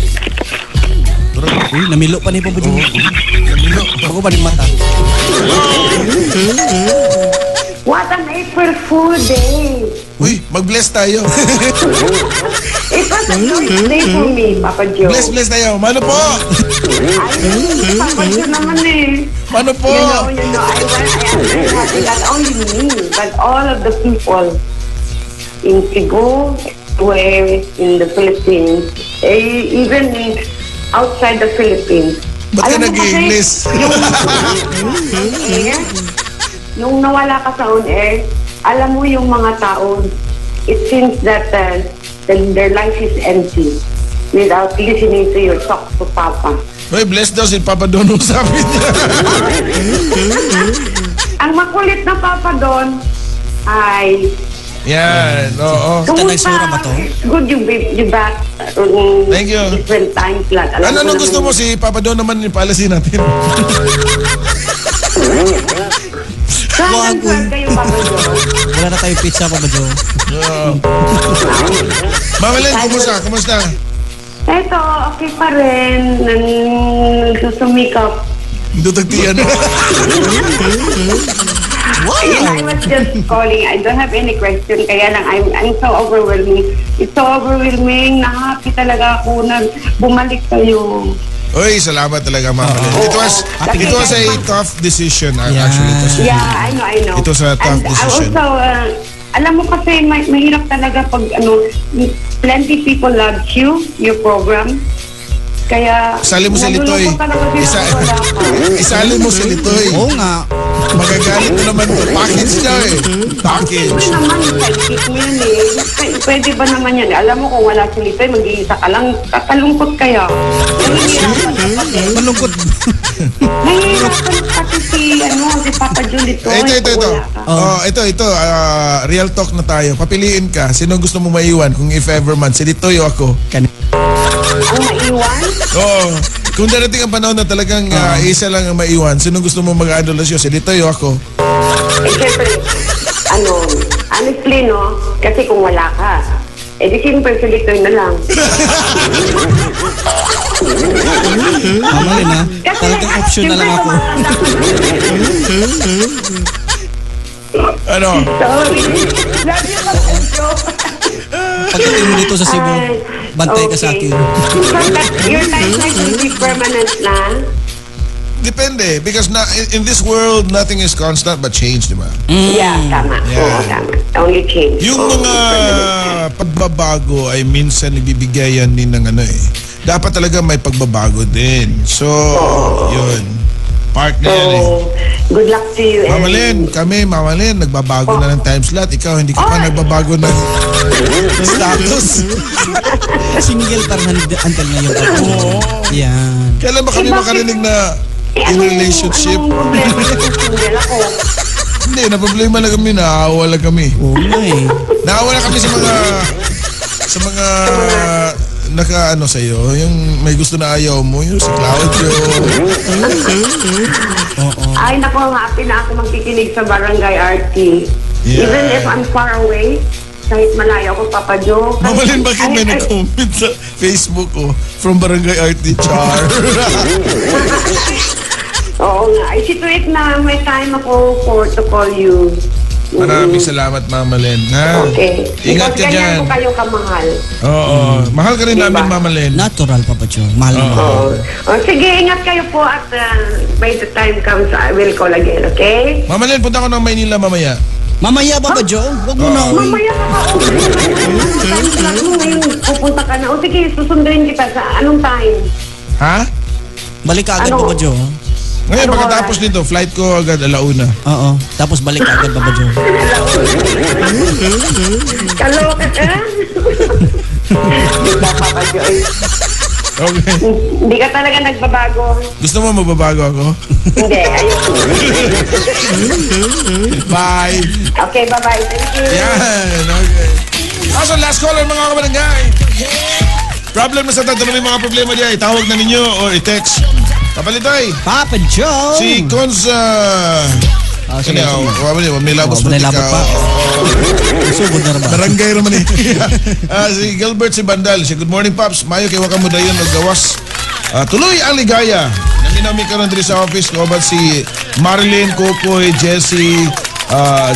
Uy, namilo pa ni Papa Joe. Namilo. Bago pa rin mata. What an April Fool Day! Uy, mag-bless tayo. It was a nice day for me, Papa Joe. Bless, bless tayo. Mano po? Ay, Papa Joe naman eh. Mano po? I am very happy, not only me, but all of the people in Cebu, where in the Philippines, eh, even outside the Philippines. Ba't ka Alam mo kasi, nag-i-English? Air, nung nawala ka sa on air, alam mo yung mga tao, it seems that their life is empty without listening to your talk to Papa. Uy, bless daw si Papa Dono, sabi niya. Ang makulit na Papa Don ay Yan, oo. Kumusta? It's good you back on Thank you. Different time slot. Alam Ano, ko anong gusto naman mo? Si Papa Don naman yung palasin natin. Saan ang kayo, Papa Don? Wala na tayo pizza, Papa Joe. Oo. Mama Len, kumusta? Kumusta? Eto, okay pa rin. Nagsusumikap. Dutagtiyan. Ayun, I was just calling. I don't have any question. Kaya lang, I'm so overwhelming. It's so overwhelming. Na-happy talaga ako na bumalik kayo. Uy, salamat talaga, Mama Len. It was a tough decision, actually. It was, Yeah, I know, I know. It was a tough And I decision. also, alam mo kasi, mahirap talaga pag, ano, plenty people loves you, your program. Kaya, Isali mo si Litoy. nalulungkot talaga sila kung wala ka. Isali mo si Litoy. Oo nga. Magagalit na naman to. Package niya eh. Package. Siyempre naman, sidekick mo yun eh. Pwede ba naman yan? Alam mo kung wala si Litoy, mag-iisa ka lang. Kakalungkot kaya. Nahihirapan ka pati. Malungkot. Nahihirapan pati si, ano, si Papa Joe Litoy. Ito, ito, kung ito. wala ka. Oh, ito, ito. Real talk na tayo. Papiliin ka. Sino gusto mo maiwan kung if ever man? Si Litoy o ako? Ang maiwan? Oo. Kung darating ang panahon na talagang isa lang ang maiwan, sino gusto mo mag-ano siya? Si Litoy o ako? Eh, siyempre, ano, honestly, no? Kasi kung wala ka, eh di siyempre si Litoy na lang. Mama Len, ha? Talagang option na lang ako. Ano? Sorry. Love you, Papa Joe. Pagdating mo dito sa Cebu, Ay, bantay ka sa okay. akin. So, your timeline will be permanent na? Depende. Because na, in this world, nothing is constant but change, di ba? Yeah, tama. Yeah. Oo, tama. Only change. Yung Oo, mga permanent. pagbabago ay minsan nagbibigay yan din ng ano eh. Dapat talaga may pagbabago din. So, yun. Part na yan eh. So, good luck to you. Mama Len, kami, Mama Len, nagbabago na ng time slot. Ikaw, hindi ka pa nagbabago ng status. Single pa rin until ngayon, Papa Joe. Yan. Kailan ba kami Eh, bakit? makarinig na Eh, in relationship? Anong problema kung single ako? Hindi, na problema lang kami, naawa lang kami. Oo nga eh. Naawa lang kami sa mga naka ano sa iyo, yung may gusto na ayaw mo, yung si Claudio. Oo. Ay, nako, happy na ako magkikinig sa Barangay RT. Yeah. Even if I'm far away, kahit malayo ako, Papa Joe. Mama Len, bakit may ay, ay, nag-comment sa Facebook ko from Barangay RT Char? Oo nga. I see to it na may time ako for to call you. Maraming salamat, Mama Len. Ha? Okay. Ingat ka Because ganyan dyan. ko kayo kamahal. Oo. Mahal ka rin Diba? namin, Mama Len. Natural, Papa Joe. Mahal na mahal. Oo. Oh, sige, ingat kayo po at by the time comes, I will call again, okay? Mama Len, punta ko ng Maynila mamaya. Mamaya, Papa Joe. Huwag mo na. Uy. Mamaya ka pa. Oh, ngayon, pupunta ka na. O sige, susunduin kita sa anong time? Ha? Balik ka agad, Ano? Papa Joe. Ngayon, Ano pagkatapos oras? nito, flight ko agad alauna. Oo. Tapos balik ka agad, Papa Joe. Kaloka ka? Di ba, Papa Joy? Okay. Hindi ka talaga nagbabago. Gusto mo mababago ako? Hindi, ayoko. Bye! Okay, bye-bye. Thank you. Yan, okay. Also, last caller, mga kabarangay. Problem na sa tatanong yung mga problema diyan, itawag na ninyo or i-text. Papalitoy. Papa Joe! Si Cons... Sige, kani, sige. oh, wala may labos Oh, may pa labot tika, pa. oh. Sugod na ba? Barangay naman eh. Si Gilbert si Bandal. Si good morning, Paps. Mayo kay waka mo dayon og gawas. Tuloy ang ligaya. Naminami karon diri sa office kauban si Marilyn, Kokoy, Jesse,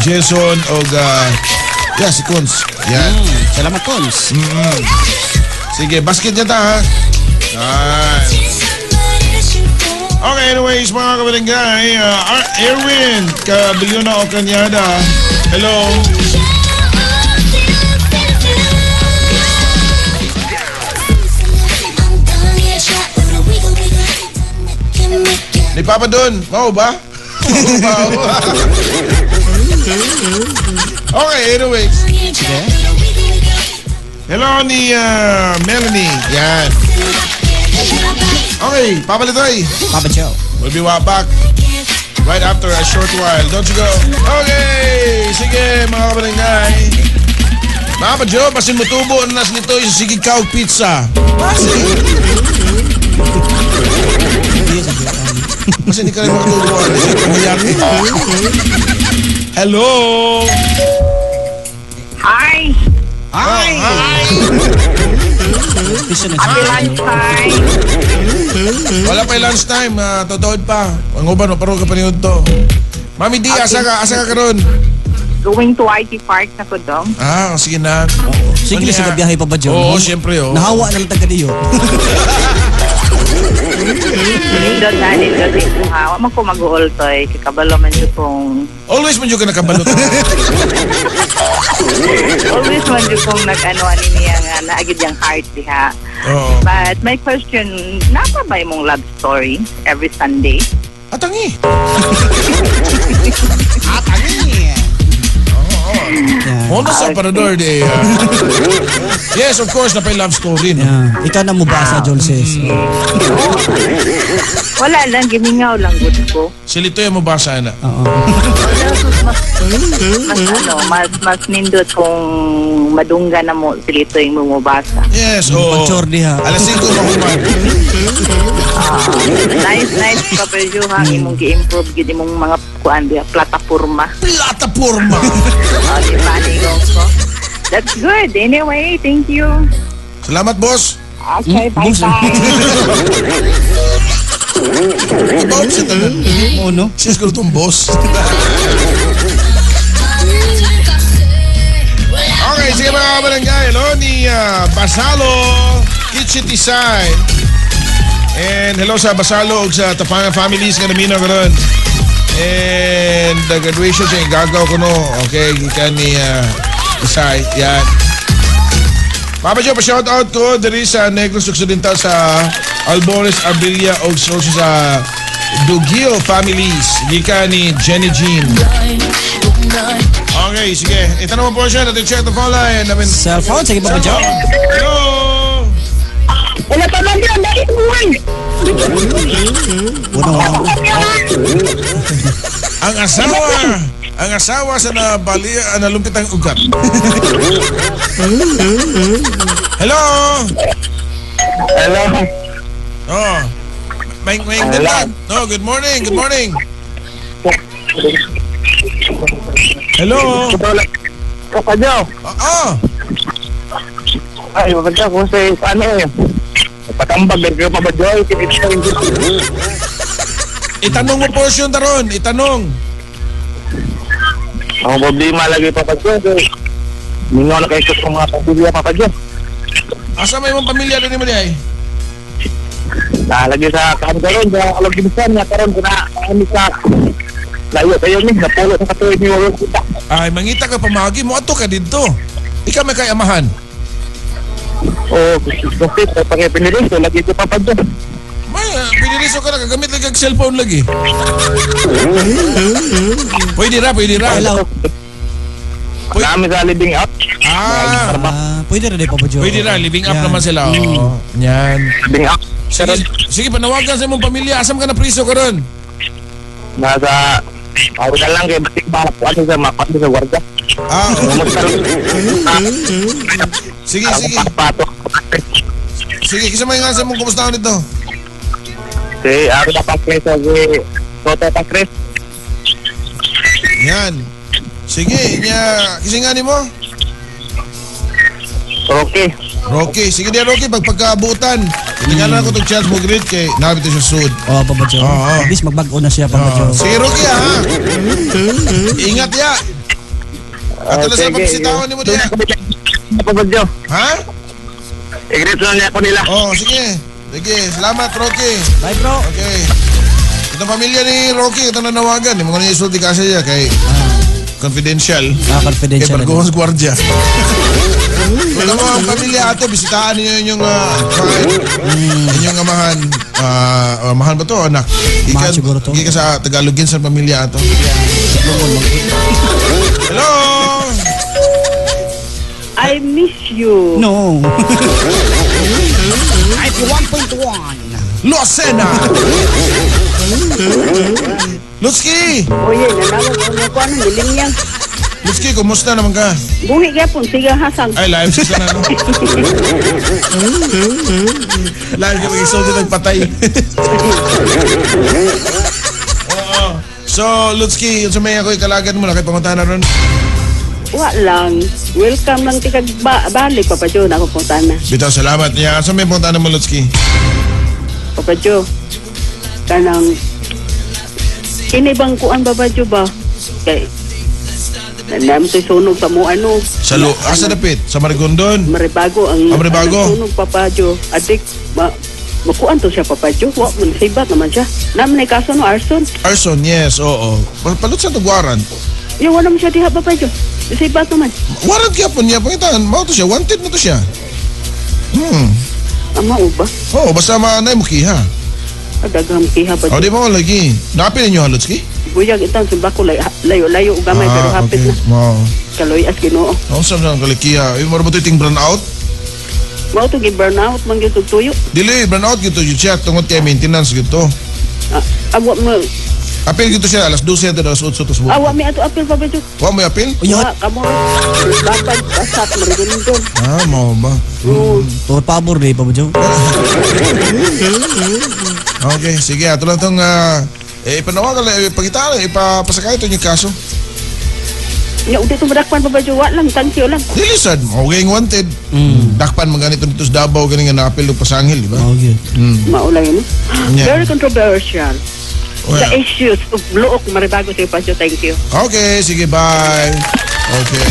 Jason og yeah, si Cons. Yan. Salamat, Cons. Sige, basket niya ta ha. Nice. Okay, anyways, mga kabarangay, Erwin, Kabiliona o Kanyada. Hello. Ni Papa Don, mau ba? Mau ba? Okay, anyways. Sige. Hello ni Melanie. Yan. Okay, Papa Litoy. Papa Joe. We'll be right back right after a short while. Don't you go. Okay, sige mga kabarangay. Papa Joe, pasin mo tubo na nas nito yung sige kaog pizza. Pasin di ka rin makatubo. Hello! Hi! Hi! Hi! Happy lunchtime! Wala pa yung lunchtime, totood pa. Ang uban, maparog ka pa niyo to. Mami D, asa ka karon? Going to IT Park na ko dong. Ah, sige na. Sige na sa biyahe pa ba, Joe? Oo, siyempre. Oh. Nahawa na lang taga niyo. Nindot na, nindot ito ha. Wa man ko mag-uol toy. Kakabalo man jud kong... Always man jud ka nakabalot. Always man jud kong nag-ano ani niya nga naagid yung heart diha. Oo. But my question, napa ba imong love story every Sunday? Atangi. Atangi. Hono sa parador de. Yes, of course, napay love story, no? Yeah. Ikaw na mo basa, Jolses. Wala lang, gimingaw lang good ko. Si Litoy mo basa na. Oo. Mas nindot kung madungga na mo si Litoy mo mubasa. Yes, oo. Pagchor diha. Alas 5 mahuman. Nice, Papa Joe, ha. Imong gi-improve gid imong mga kuan diha, plataporma. Plataporma. Oh, di ba, ningon ko? That's good. Anyway, thank you. Salamat, boss. Okay, bye-bye. Ibaw siya tanan. Oo, no? Siya siguro itong boss. Okay, sige mga kabarangay. Hello ni Basalo Kitchitisay. And hello sa Basalo ug sa Tapanga families nga naminaw karon. And the graduation sa gagaw ko no. Okay, gikan ni Isay. Yan. Papa Joe, pa-shout out ko diri sa Negros Occidental sa Albores, Abilia ug also sa Dugil families. Gikan ni Jenny Jean. Okay, sige. Ito naman po siya. Natin check the phone line. Namin... Cellphone, sige Papa Joe. Hello! Wala pa man yun, dahil buwan. Uno. Ang asawa sa nabali, nalumpit ang ugat. Hello! Hello. Oh. May Hello. No, good morning, good morning. Hello. Papa Joe. Oo. Ay, Papa Joe, kung sa ano eh. Patambag, lagi ka Papa Joe. Itanong mo portion taron, itanong. Ang problema lagi Papa Joe. Mingaw na kayo sa mga pamilya Papa Joe. Asa may mong pamilya din mo di ay? Nalagi sa kaan karon sa Alagimsan nga karon kuna kami sa layo kayo ni napulo sa katuig ni Wawag kita. Ay, mangita ka pamagi mo ato ka didto. Ikaw may kay amahan. Oo, gusto ko pag piniliso lagi ko Papa Joe. May piniliso ka na kagamit lagi kag cellphone lagi. Pwede ra, pwede ra. Hello. Kami sa living up. Ah, Pwede ra di Papa Joe. Pwede ra, living up Yan. naman sila. Oo. Yan. Living up. Sige, sige panawagan sa imong pamilya. Asam ka na priso karon? Nasa ako na lang kay batik ba ano sa makuha sa warga. Ah, oo. Sige, sige. Sige, kisa may nga sa imong kumusta nito. Si Arla Pacres o si Toto Pacres. Yan. Sige, nya kisingan nimo? Rocky. Rocky, sige dia Rocky pag pagkaabutan. Tingnan ko tong chance mo greet kay nabit siya sud. Oh, Papa Joe. Oo. At least magbag-o na siya, Papa Joe. Sige Rocky ha. Ingat ya. Ato na sa Sige. pagbisitawan nimo diya. Papa Joe. Ha? I-greet lang niya ako nila. Oh, sige. Sige, salamat Rocky. Bye, bro. Okay. Itong pamilya ni Rocky, ito nanawagan. Yung mga niya isulti kasi siya kay confidential. Ah, confidential. Kay Bargohos Guardia. Kung mo ang pamilya ato, bisitahan ninyo inyong inyong amahan. Amahan ba to, anak? Amahan siguro to. Gikan sa Tagalogin sa pamilya ato. Hello! I miss you. No. 91.1. Lucena! Lutski! Oye, nanawag ko na ko ano, miling yan. Lutski, kumusta naman ka? Buhi gyapon, sige hasang. Ay, live siya na, no? Live ka mag-isolve din nagpatay. Oo. So, Lutski, yun sa may ako ikalagan mo na kay pangutana ron. Wa lang. Welcome lang tikag balik, Papa Joe, na ako pangutana. Bitaw, salamat niya. Sa may pangutana mo, Lutski? Papa Joe, kanang kini bang kuan Papa Joe ba? Kay Nanam to'y sunog sa mo ano. Sa lo, asa dapit? Sa Marigondon? Maribago ang Ah, Maribago. ang sunog Papa Joe. Adik ma makuan to siya Papa Joe. Wa man sibat naman siya. Naman ay kaso no arson. Arson, yes, oo. Palot sa to warrant. Yo wala man siya diha Papa Joe. Sibat naman. Warrant kaya po niya, pangitan. Mao to siya, wanted na to siya. Ama o ba? Oo, basta maanay mo kiha. Adaghang kiha pa O, di ba lagi? Napin ninyo, Lutski? Buyag itang simba ko layo-layo gamay pero hapit okay. na. Wow. Kaloy as Ginoo. Ang saan ang kalikiha? Yung mara ba ito yung brown out? Mao to gi burnout man gyud og tuyo. Dili, brown out gito yun siya. Tungod kay maintenance gito. Ah, awa mo Apil gito siya, alas 12 ato alas 8 to sa awa mi ato apil pa ba Joe? Wa mo apil? Uyot. Wa kamo. Lapad basak marigondon. Ah, mao ba? Tur pabor di, Papa Joe. Okay, sige. Ato lang itong, ipanawagan lang, ipakita lang, ipapasakay ito yung kaso. Nya udi to madakpan pa ba Joe? Wa lang, thank you lang. Dili sad, okay wanted. Dakpan man ganito dito sa Davao, ganing nga naapil og pasangil, di ba? Okay. Maulay no. Yeah. Very controversial. Oh, The yeah. issues of Luok Maribago sa Pajo, thank you. Okay, sige, bye. Okay.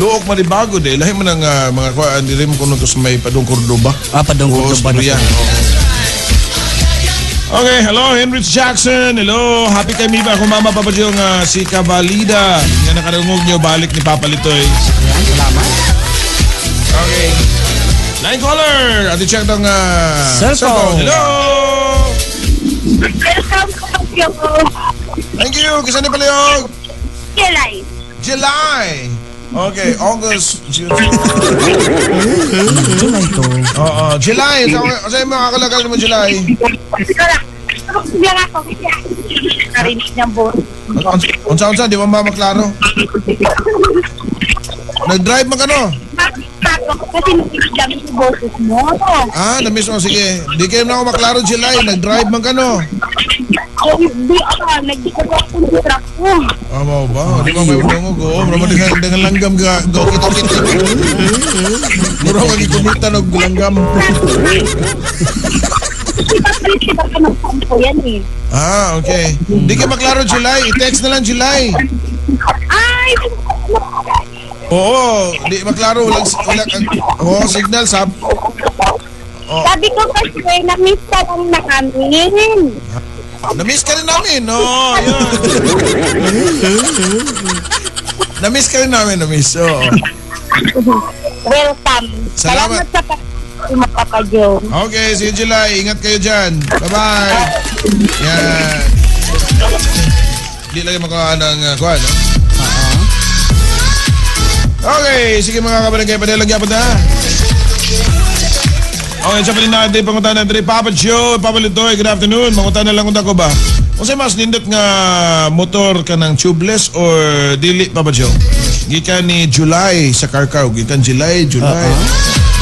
Luok Maribago de, lahi man ang mga kuan diri mo kuno to sa may Padung Cordoba. Ah, Padung Oo, Cordoba na Storya. siya. Okay, hello Henrich Jackson. Hello, happy kay Miba ako mama Papa Joe nga si Kabalida nga nakadungog niyo balik ni Papa Litoy. Ayan, salamat. Okay. Line caller, ati check tong Cellphone. Hello. Welcome, Papa Joe. Thank you. Kisa ni Palihog. July. July. Okay, August, June. July to. Oo, July. Sa mga kakalakal mo July? Lang ako kasi narinig ng boses. Unsa unsa di ba mama klaro? Nag-drive man ka no? Bakit ako kasi narinig lang yung boses mo. Ah, na-miss mo. Sige. Di kayo na ako maklaro July. Nag-drive man ka no? Hindi ako, nagdikot ako ng truck ko. Ah, mao ba? Di ba may dungog? Oo, mura mo dengan langgam ga go kito kito. Mura ka gikumitan og langgam. Kasi papalit ka ng sampo yan eh. Ah, okay. Di kayo maklaro July. I-text na lang July. Ay! Oo, di maklaro walang wala oo, signal sab. Oh. Sabi ko kasi, na-miss ka lang namin. Na-miss ka rin namin. Oo, yun. Na-miss ka rin namin, na-miss. Oo. Welcome. Salamat. Salamat sa pag mo, Papa Joe. Okay, see you July. Ingat kayo dyan. Bye-bye. Yan. Di lagi makuha ng kuha, no? Okay, sige mga kabarangay, padala gyapon na. Okay, sa pa rin natin, pangunta natin, Papa Joe, Papa Litoy, good afternoon. Mangunta na lang unta ko ba? Unsay mas nindot nga motor ka ng tubeless or dili, Papa Joe? Gikan ni July sa Karkaw. Gikan July, July.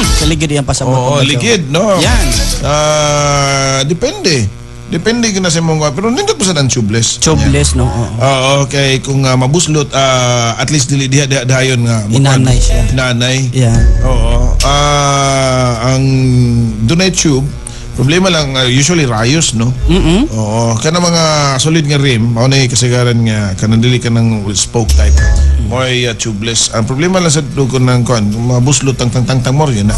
Sa ligid yung pasabot. Oo, Papa Joe. ligid, no? Yan. Ah, depende. Depende gyud na sa imong, pero nindot po sa ang tubeless. Tubeless, no? Oo. Oo, okay. Kung mabuslot, at least dili diha diha dayon nga. Inanay siya. Inanay. Yeah. Oo. Ang dunay tube, problema lang, usually rayos, no? Oo. Kana mga solid nga rim, mao na kasagaran nga kanang dili ka ng spoke type. Mo'y tubeless. Ang problema lang sa dugo ng kuan, kung mabuslot tang tang tang tang mo yun na.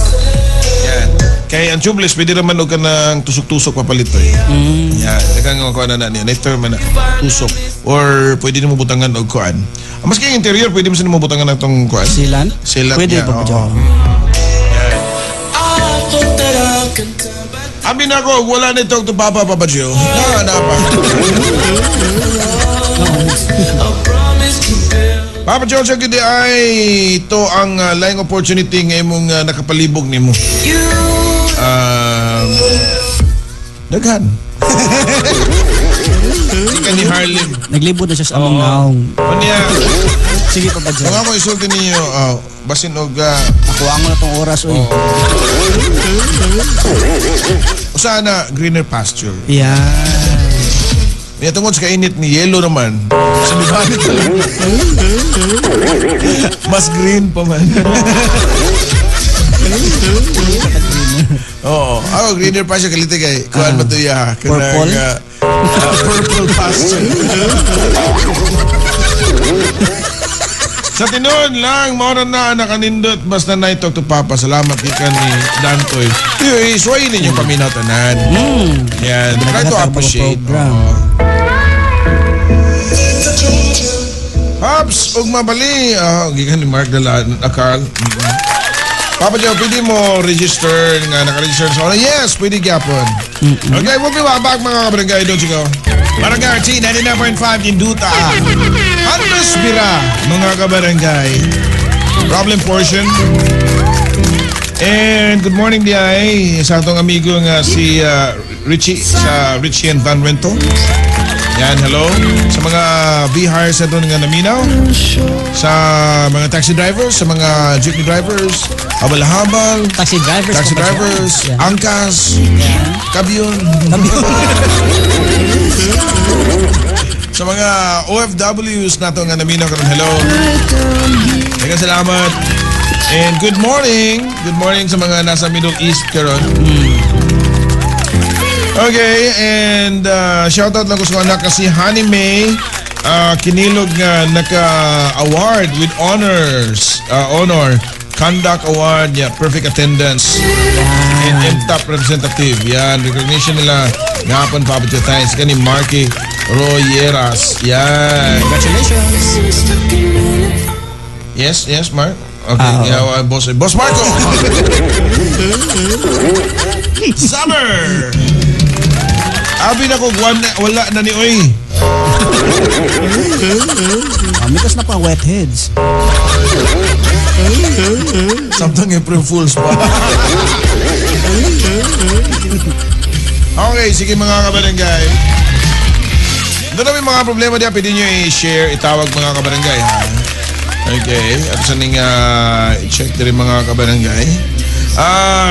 Yan. Kay ang tubeless, pwede naman og kanang tusok-tusok papalit to eh. Yan. Daghang nga kuan na na niya. Next term na tusok. Or pwede nimo butangan og kuan. Maski ang interior, pwede mo sa nimo butangan na tong kuan. Sealant? Sealant Pwede niya, pa oo. Joe. Yan. Abi na ako, wala na itong Papa, Papa Joe. Na, na pa. Papa Joe, sa gidi ay ito ang laing opportunity nga imong nakapalibog nimo. Daghan. Ika ni Harlem. Naglibot na siya sa among naong. O niya, Sige, Papa Joe. kung ako isulti ninyo, basin og Ako ang na tong oras, uy. Sana greener pasture. Yeah. May tungod sa kainit ni yellow naman. Sa libanit talaga. Mas green pa man. Oo. Ako, greener pasture kalite kay kuan ba to ya? Kanang, Purple? Purple pasture. Sa tinuod lang, mao na na nakanindot basta na talk to Papa. Salamat gikan ni Dantoy. Uy, suwayin ninyo paminaw tanan. Yan, try to appreciate. Program. Oo. Pops, ug mabali. Gikan ni Mark Dala, Carl. Papa Joe, pwede mo register nga naka-register sa online? Yes, pwede gyapon. Okay, we'll be right back, mga kabarangay. Don't you go. Barangay RT 99.5 Induta. Andres Bira, mga kabarangay. Problem portion. And good morning di ay sa atong amigo nga si Richie sa Richie and Van Rento. Yan, hello. Sa mga V-Hire sa doon nga naminaw. Sa mga taxi drivers, sa mga jeepney drivers, habal-habal, Taxi drivers. taxi Papa Joe. drivers, Yeah. angkas, kabyon. Sa mga OFWs nato nga naminaw karon, hello. Daghang salamat. And good morning. Good morning sa mga nasa Middle East karon. Okay, and shout out lang ko sa anak kasi Honey May kinilog nga naka-award with honors, honor, Conduct Award, yeah, perfect attendance, and MTAP representative. Yan, recognition nila ngapon Papa Joe. Thanks kani Marky Royeras. Yan. Congratulations. Yes, yes, Mark. Okay, Ah, oo. yeah, boss, Boss Marco. Summer. Abi na ko wala na ni oy. Mikas na pa wet heads. Samtang April Fools pa. Okay, sige mga kabarangay. Doon na may mga problema diya, pwede nyo i-share, itawag mga kabarangay ha. Okay, at sa ning i-check din mga kabarangay.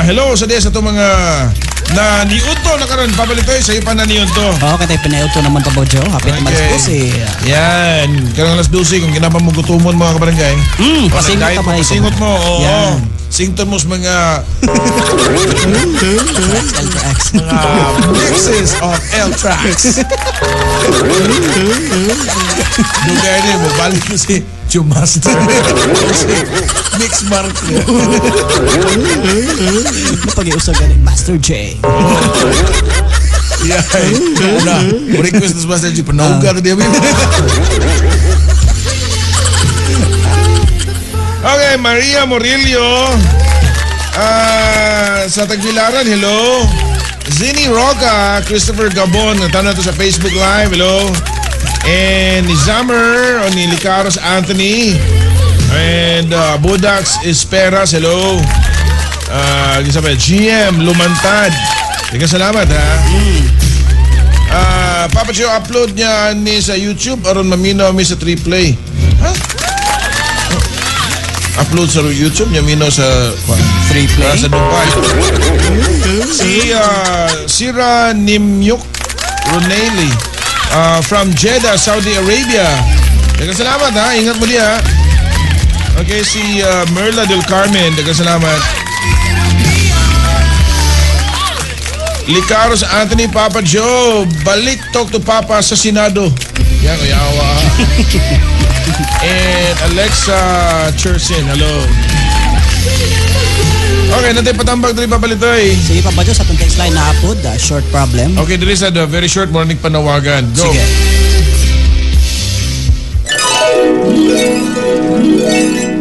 Hello sa diya sa itong mga na niudto na karon papalitoy sa iyo pa na niudto. Oo, kaya tayo pinauto naman Papa Joe. Happy naman Okay. alas 12. Yan, karang alas 12 kung kinapa mo gutumon mga kabarangay. O, Pasingot nag-diet ka mo, ba? pasingot mo. Oo. Yan. Sington mo sa mga L-Trax. mga mixes of L-Trax. Dugay ni mo, balik mo si Chumaster. Si Mix Mark. Napag-iusap gani. Master J. Yeah. Una, request sa Master J. Panauga na diya. Okay, Maria Morillo. Sa Tagbilaran, hello. Zinny Roca, Christopher Gabon, natanaw to sa Facebook Live, hello. And ni Zamer, o ni Licaros Anthony. And Budax Esperas, hello. Gisa pa, GM Lumantad. Teka, salamat ha. Papa Joe, upload niya ni sa YouTube aron maminaw mi sa 3Play. Ha? Upload sa YouTube niya minaw sa free play sa Dubai. Si Sira Nimyuk Ronelli from Jeddah, Saudi Arabia. Daghang salamat ha. Ingat mo diha. Okay, si Merla del Carmen. Daghang salamat. Licaros Anthony, Papa Joe, balik talk to Papa sa Senado. Yan, kuyawa. And Alexa Chersin, hello. Okay, natin patambag diri papalitoy. Sige, Papa Joe, sa atong text line na apod, short problem. Okay, diri sa the very short morning panawagan. Go. Sige.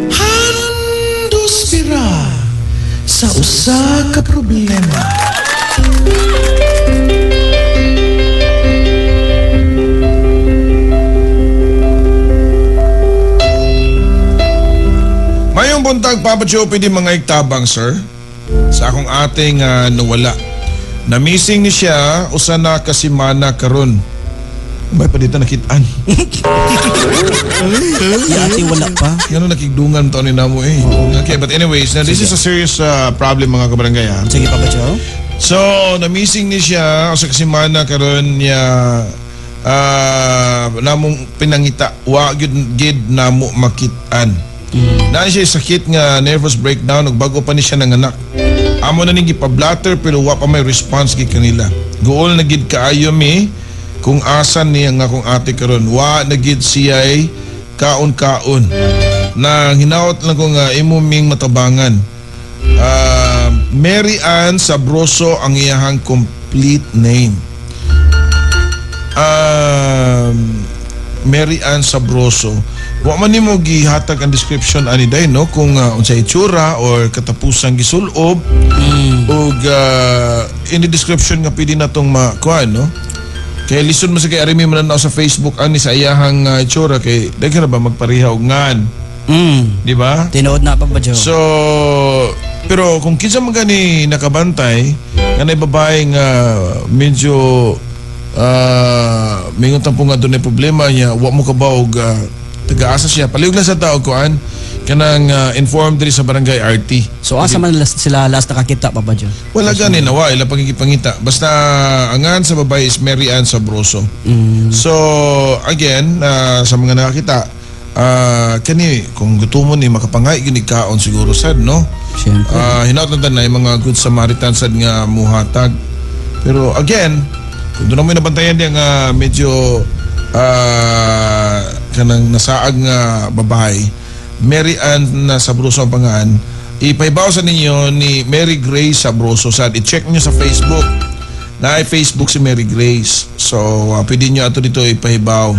Handos bira sa usa ka problema. Mayong buntag, Papa Joe, pwede mga iktabang, sir. Sa akong ating nawala. Na-missing ni siya, usa na kasimana karon. May pa dito nakitaan. Yati wala pa. Yan ang nakigdungan taon ni namo eh. Okay, but anyways, now this is a serious problem mga kabarangay ha. Sige, Papa Joe. So, na-missing ni siya, usa kasimana karon niya namong pinangita, wa gyud gid namo makitaan. Naa siya sakit nga nervous breakdown ug bago pa ni siya nanganak. Amo na ning gipablatter pero wa pa may response gid kanila. Guol na gid kaayo mi kung asan niya nga akong ate karon. Wa na gid siya'y kaon-kaon. Nang hinaot lang ko nga imo ming matabangan. Mary Ann Sabroso ang iyahang complete name. Mary Ann Sabroso. Wa man nimo gihatag ang description ani day no kung unsa itsura or katapusang gisulob ug any description nga pwede natong makuha no. Kay listen mo sa kay arimi man na sa Facebook ani sa iyahang itsura kay daghan na ba magpareha og ngan. Di ba? Tinuod na pa ba Joe? So pero kung kinsa man gani nakabantay kanay babae nga medyo mingon tampo nga dunay problema niya, wa mo kabaw og tagaasa siya. Palihog lang sa tao kuan kanang inform diri sa barangay RT. So asa man sila last nakakita Papa Joe? Wala gani nawa ila pangigipangita. Basta angan sa babae is Mary Ann Sabroso. So again sa mga nakakita kani kung gusto mo ni makapangay gini kaon siguro sad no. Siyempre. Hinaot lang na yung mga good Samaritan sad nga muhatag. Pero again, kung doon mo nabantayan niya nga medyo kanang nasaag nga babae, Mary Ann na Sabroso ang pangaan, ipahibaw sa ninyo ni Mary Grace Sabroso sad. I-check niyo sa Facebook. Na Facebook si Mary Grace. So pwede niyo ato dito ipahibaw.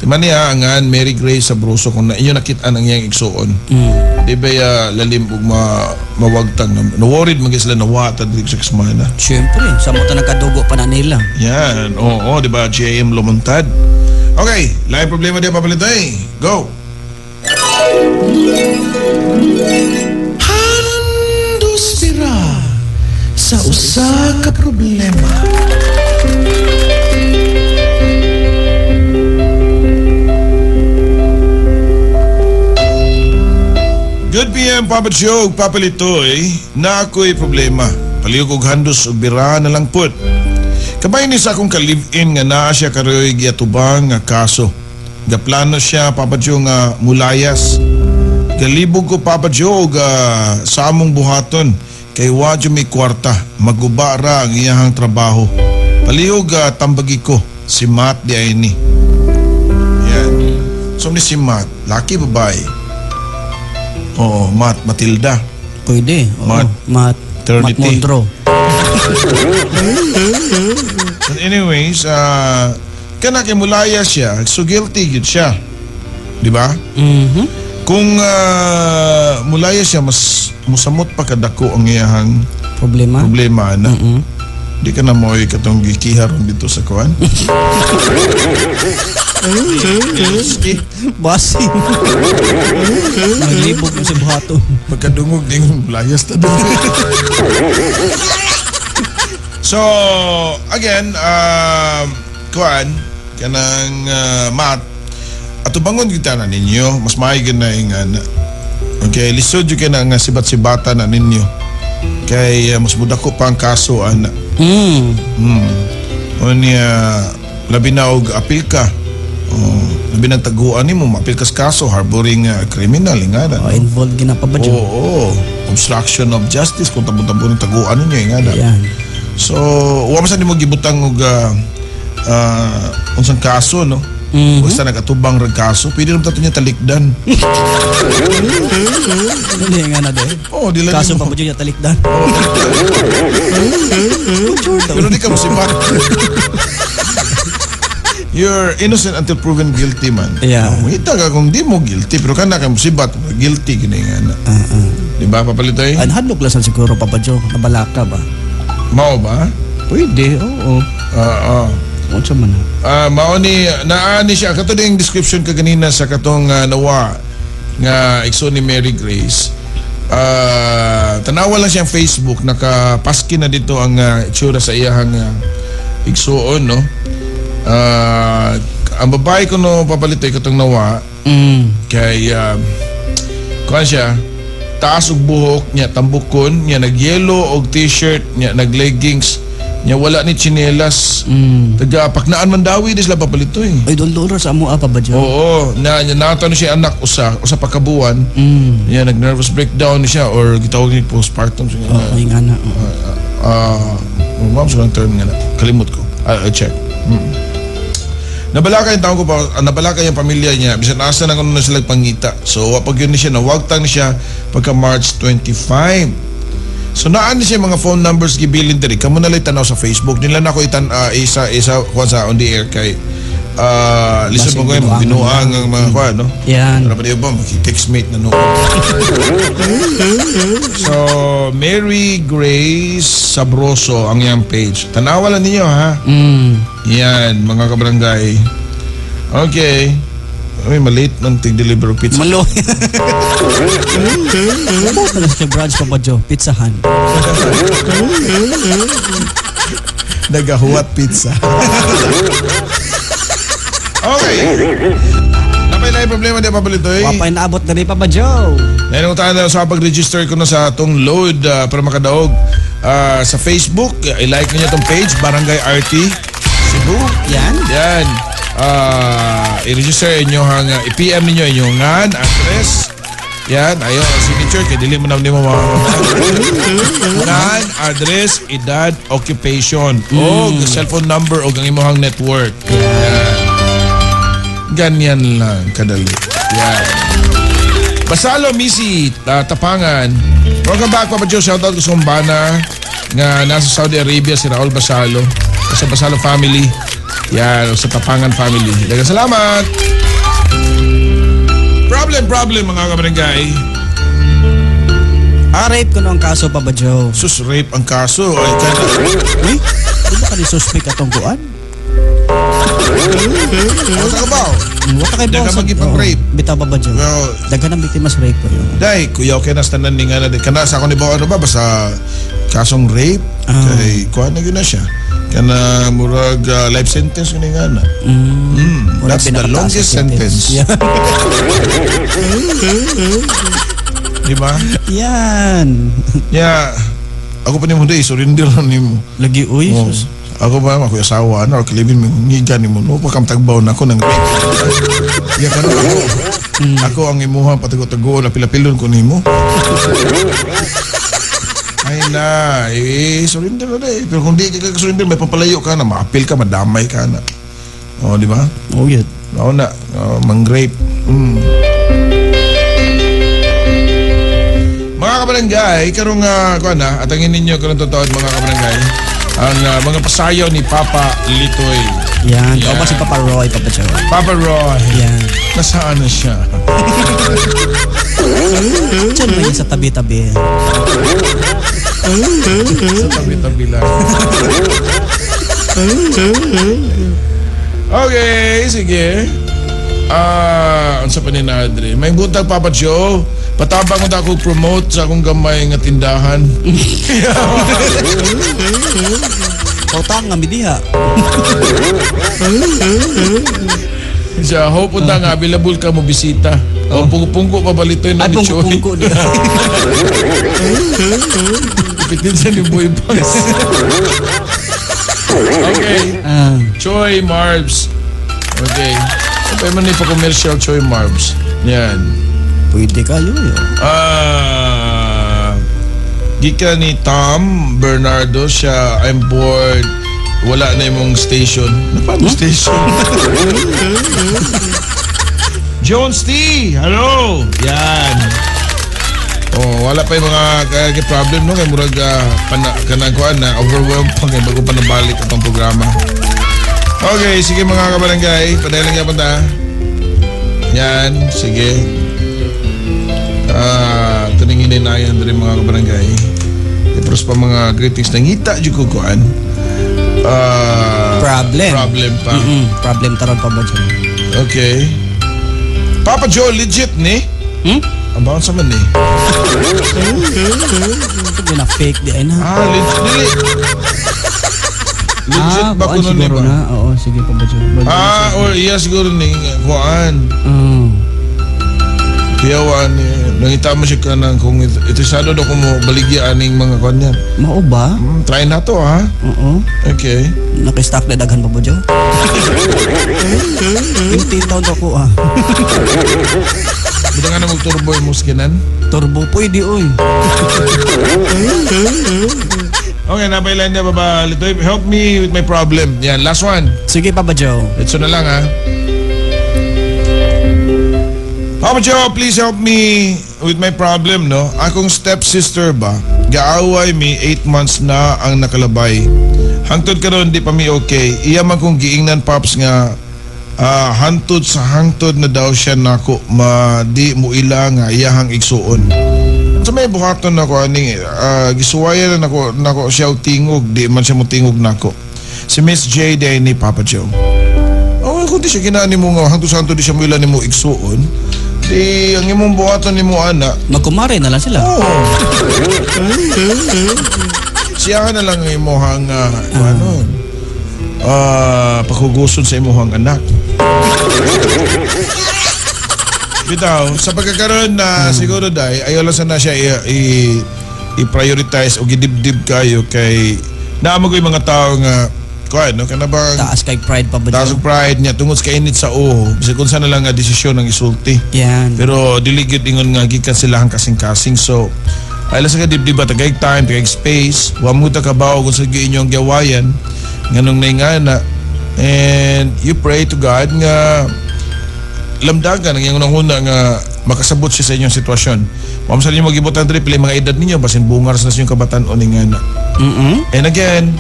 Tima niya angan Mary Grace Sabroso kung na inyo nakita ang iyang igsuon. Di ba lalim ug mawagtang na worried man sila nawata diri sa kasmana. Siyempre, sa mo ta nagkadugo pa na nila. Yan, oo, di ba JM Lumontad. Okay, lain problema diya papalitoy. Go. Handos bira sa usa ka problema. Good PM, Papa Joe, Papa Litoy, na ako'y problema. Palihog og handos og bira na lang pud. Kabay ni sa akong ka-live-in nga naa siya karoy giatubang nga kaso. Gaplano siya, Papa Joe, nga mulayas. Galibog ko, Papa Joe, og sa among buhaton. Kay wa jud may kwarta, maguba ra ang iyahang trabaho. Palihog tambagi ko, si Matt di ay ni. Yan. So ni si Matt, laki babae? Oo, Matt, Matilda. Pwede. Oo. Matt. Matt. Eternity. Matt Monroe. But anyways, kana kay mulaya siya, so guilty gyud siya. Di ba? Mm-hmm. Kung mulaya siya, mas musamot pa kadako ang iyahang problema. Problema na. Di ka na mo'y katong gikiharon dito sa kuan. Basi. Naglibog mo si buhaton. Pagkadungog ding layas ta doon. So, again, kuan kanang Matt, ato bangon kita na ninyo, mas maigi na ingana. Okay, lisod jud kay na nga sibat-sibatan na ninyo. Kay mas mudako pa ang kaso ana. Unya labi na og apil ka. Oh, labi na taguan nimo, maapil ka sa kaso harboring criminal nga na. Oh, involved gina pa ba dyan? Oo, obstruction of justice kung tabon-tabon ang taguan ninyo nga na. Yan. So, wa man sa nimo gibutang og unsang kaso, no? Basta nagatubang rag kaso, pwede naman tato niya talikdan. Hindi nga na de. Oh, di lang Kaso nimo. pa ba dyan talikdan? Pero di ka musibat. You're innocent until proven guilty man. Yeah. Oh, Mangita ka kung di mo guilty, pero kana ka musibat, guilty kini nga na. Di ba, Papalitoy? Ay, hadlok lang sa siguro Papa Joe. Nabalaka ba? Mao ba? Pwede, oo. Oo. Unsa man na. Mao ni naa ni siya kato ding description ka ganina sa katong nawa nga igsoon ni Mary Grace. Tanawa lang siyang Facebook, nakapaski na dito ang itsura sa iyahang igsuon, no. Ang babae ko no papalitoy katong nawa kay kuan siya, taas og buhok niya, tambukon niya, nagyelo og t-shirt niya, nag-leggings niya, wala ni tsinelas. Taga Paknaan Mandawi di sila papalitoy. Ay, dolor sa amo pa ba dyan? Oo, na nato ni siya anak usa usa pa ka buwan. Niya nag-nervous breakdown ni siya or gitawag ni postpartum siya. Oo, yung anak. Ma'am, sa term nga na. Kalimot ko. I check. Nabalaka yung taon ko pa, nabalaka yung pamilya niya. Bisan asa na kuno na sila pangita. So, wa pag yun ni siya, nawagtang ni siya pagka March 25. So, naan ni siya mga phone numbers gibilin diri. Kamo na lang tanaw sa Facebook. Nila na ako itan, isa, isa, kuha sa on the air kay listen mo ko yung binuang ang mga kuha, no? Yan. Pero pa di ba, maki-textmate na noon. So, Mary Grace Sabroso ang iyang page. Tanawa lang ninyo, ha? Yan, mga kabarangay. Okay. Ay, malate ng tig-deliver og pizza. Malo. Ano na siya branch pa ba, Joe? Pizza Hut. Nagahuwat pizza. Okay. Napay na yung problema di pa palitoy. Wapay naabot na rin pa ba, Joe? Nainuntahan na sa pag-register ko na sa atong load para makadaog sa Facebook. I-like niyo itong page, Barangay RT Cebu. Yan. Yan. I-register inyo hang i-PM ninyo inyong ngan, address. Yan, ayo signature kay dili mo na nimo mga ngan, address, edad, occupation, o cellphone number o ang imong network. Yan. Ganyan lang kadali. Yan. Basalo Missy, Tapangan. Welcome back, Papa Joe. Shoutout ko sa Kumbana nga nasa Saudi Arabia si Raul Basalo. Sa Basalo family. Yan, o sa Tapangan family. Daghang salamat. Problem, problem mga kabarangay. Rape ko ang kaso, Papa Joe. Sus, rape ang kaso. Ay, kaya, Uy, di ba ka ni suspect atong kuan? Wala ka ba? Wala kay Daghang boss. magipang-rape. Bitaw pa ba, Joe? Well, Daghan ang biktima sa rape ko yun. Day, kuya, okay na sa tanan ni nga na. Kana sa ako ni ba ano ba basta kasong rape kay kuan na yun na siya. Kana murag life sentence yun nga na. Murag That's the pinakataas longest na sentence. Yeah. Di ba? Yan. Yeah. Ako pa nimo day surrender na nimo. Lagi uy. Oh. Sus. Ako ba ako asawa na or kalibin mo ngiga nimo no pa kam tagbaw na ako ng rape. Ya karon ako. Ako ang imuha patago-tago na pilapilon ko nimo. Ay na, eh, surrender na eh. Pero kung di ka surrender, may papalayo ka na, maapil ka, madamay ka na. Oh, di ba? Oh, yun. Oo na, oh, mang-rape. Mga kabarangay, karong kuan na, atangin ninyo karong totoo mga kabarangay, ang mga pasayaw ni Papa Litoy. Yan. Yan. Yan. si Papa Roy, Papa Joe. Papa Roy. Yan. Nasaan na siya? Diyan lang yan sa tabi-tabi. Sa tabi-tabi lang. Okay, sige. Unsa pa ni na, Adri? May buntag, Papa Joe. Patabang ko ako promote sa akong gamay nga tindahan. Pautang nga midiha. Siya, hope unta nga available ka mo bisita. Oh, pungko-pungko pa balitoy na Ay, ni Choi. pungko-pungko di. Pitin siya ni Boy Bangs. Okay. Ah. Choi Marbs. Okay. Okay man ni pa commercial Choi Marbs. Yan. Pwede kayo yun. Ah, gikan ni Tom Bernardo siya, "I'm bored. Wala na imong station." Ano pa station? Jones T. Hello. Yan. Oh, wala pa yung mga problem, no, kay murag pana kanang kuan na overwhelmed pa kay bago pa nabalik atong programa. Okay, sige mga kabarangay, padayon lang yapon ta. Yan, sige. Ah, tuningin na yan diri mga kabarangay. Tapos pa mga greetings, nangita jud ko kuan. Ah, Problem. Problem pa. Problem taron pa ba dyan? Okay. "Papa Joe, legit ni?" Hmm? Ang bawon sa man ni. Ito na fake di ay na. Ah, legit. Dili. Legit Ah, ba kuan kuno ni siguro ba? na. Oo, sige pa ba dyan? Ah, or iya siguro ni kuan. Kuyawan ni nangita mo siya kanang kung interesado daw ko mo baligya aning mga kuan niya. Mao ba? Try na to ha. Oo. Okay. Naka-stock na daghan pa ba dyan? 15 taon ako ah. Buta nga na mag-turbo yung muskinan. Turbo pwede oy. Okay, napailan niya ba Litoy? Help me with my problem. Yan, last one. Sige Papa Joe. Ito na lang ha. "Papa Joe, please help me with my problem, no? Akong stepsister ba, gaaway mi 8 months na ang nakalabay. Hangtod karon di pa mi okay. Iya man kong giingnan, Paps, nga hantod sa hangtod na daw siya nako ma di mo ila nga iyahang igsuon. Sa may buhaton nako aning gisuwayan na nako nako siya og tingog, di man siya mo tingog nako. Si Miss J day ni Papa Joe." Oh, kung di siya ginani mo nga hangtod sa hangtod di siya mo ila nimo igsuon, di ang imong buhaton nimo ana, Magkumare na lang sila. Oo. Siya na lang ang imuhang ano, pakuguson sa imuhang anak. Bitaw, sa pagkakaroon na siguro day, ayaw lang sana siya i-prioritize o gidibdib kayo kay naamo ko yung mga tao nga kuan no kana bang Taas kay pride pa ba taas dyan? og pride niya tungod sa kainit sa uho bisag unsa na lang nga desisyon ang isulti. Yan. Pero dili gyud ingon nga gikan sila ang kasing-kasing. So ay lang sa kadibdib ba tagay time, tagay space, wa mo ta kabaw kung sa gyud inyong giawayan nganong naingana, and you pray to God nga lamdagan ang iyang unang-una nga makasabot siya sa inyong sitwasyon. Wa mo sa ninyo magibutan diri pila mga edad ninyo, basin bungar sa inyong kabatan-on ning ana. And again,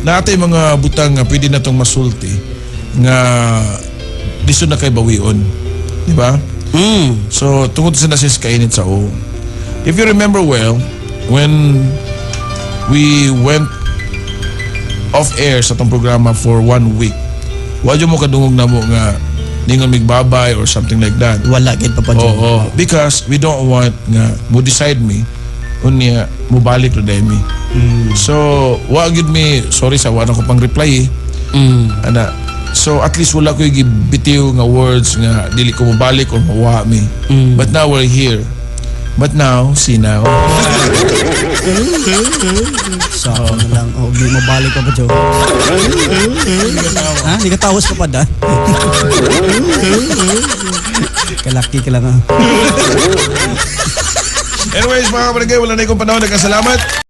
natay mga butang nga pwede na tong masulti nga diso na kay bawion. Di ba? So, tungod sa nasa kainit sa ulo. If you remember well, when we went off air sa tong programa for one week, wa mo kadungog na mo nga ningon mig babay or something like that. Wala gid pa dyan. Oo, because we don't want nga mo decide me unya mo balik to mi. So, wa gyud mi, sorry sa wala ko pang reply eh. Ana. So at least wala ko gibitiw nga words nga dili ko mobalik or mawa mi. But now we're here. But now, see now. Sa na lang. Oh, di mabalik pa ba, Joe? Ha? Di ka tawas pa pa, Dan? Kalaki ka lang, ah. Anyways, mga kabarangay, wala na ikong panahon. Nagkasalamat.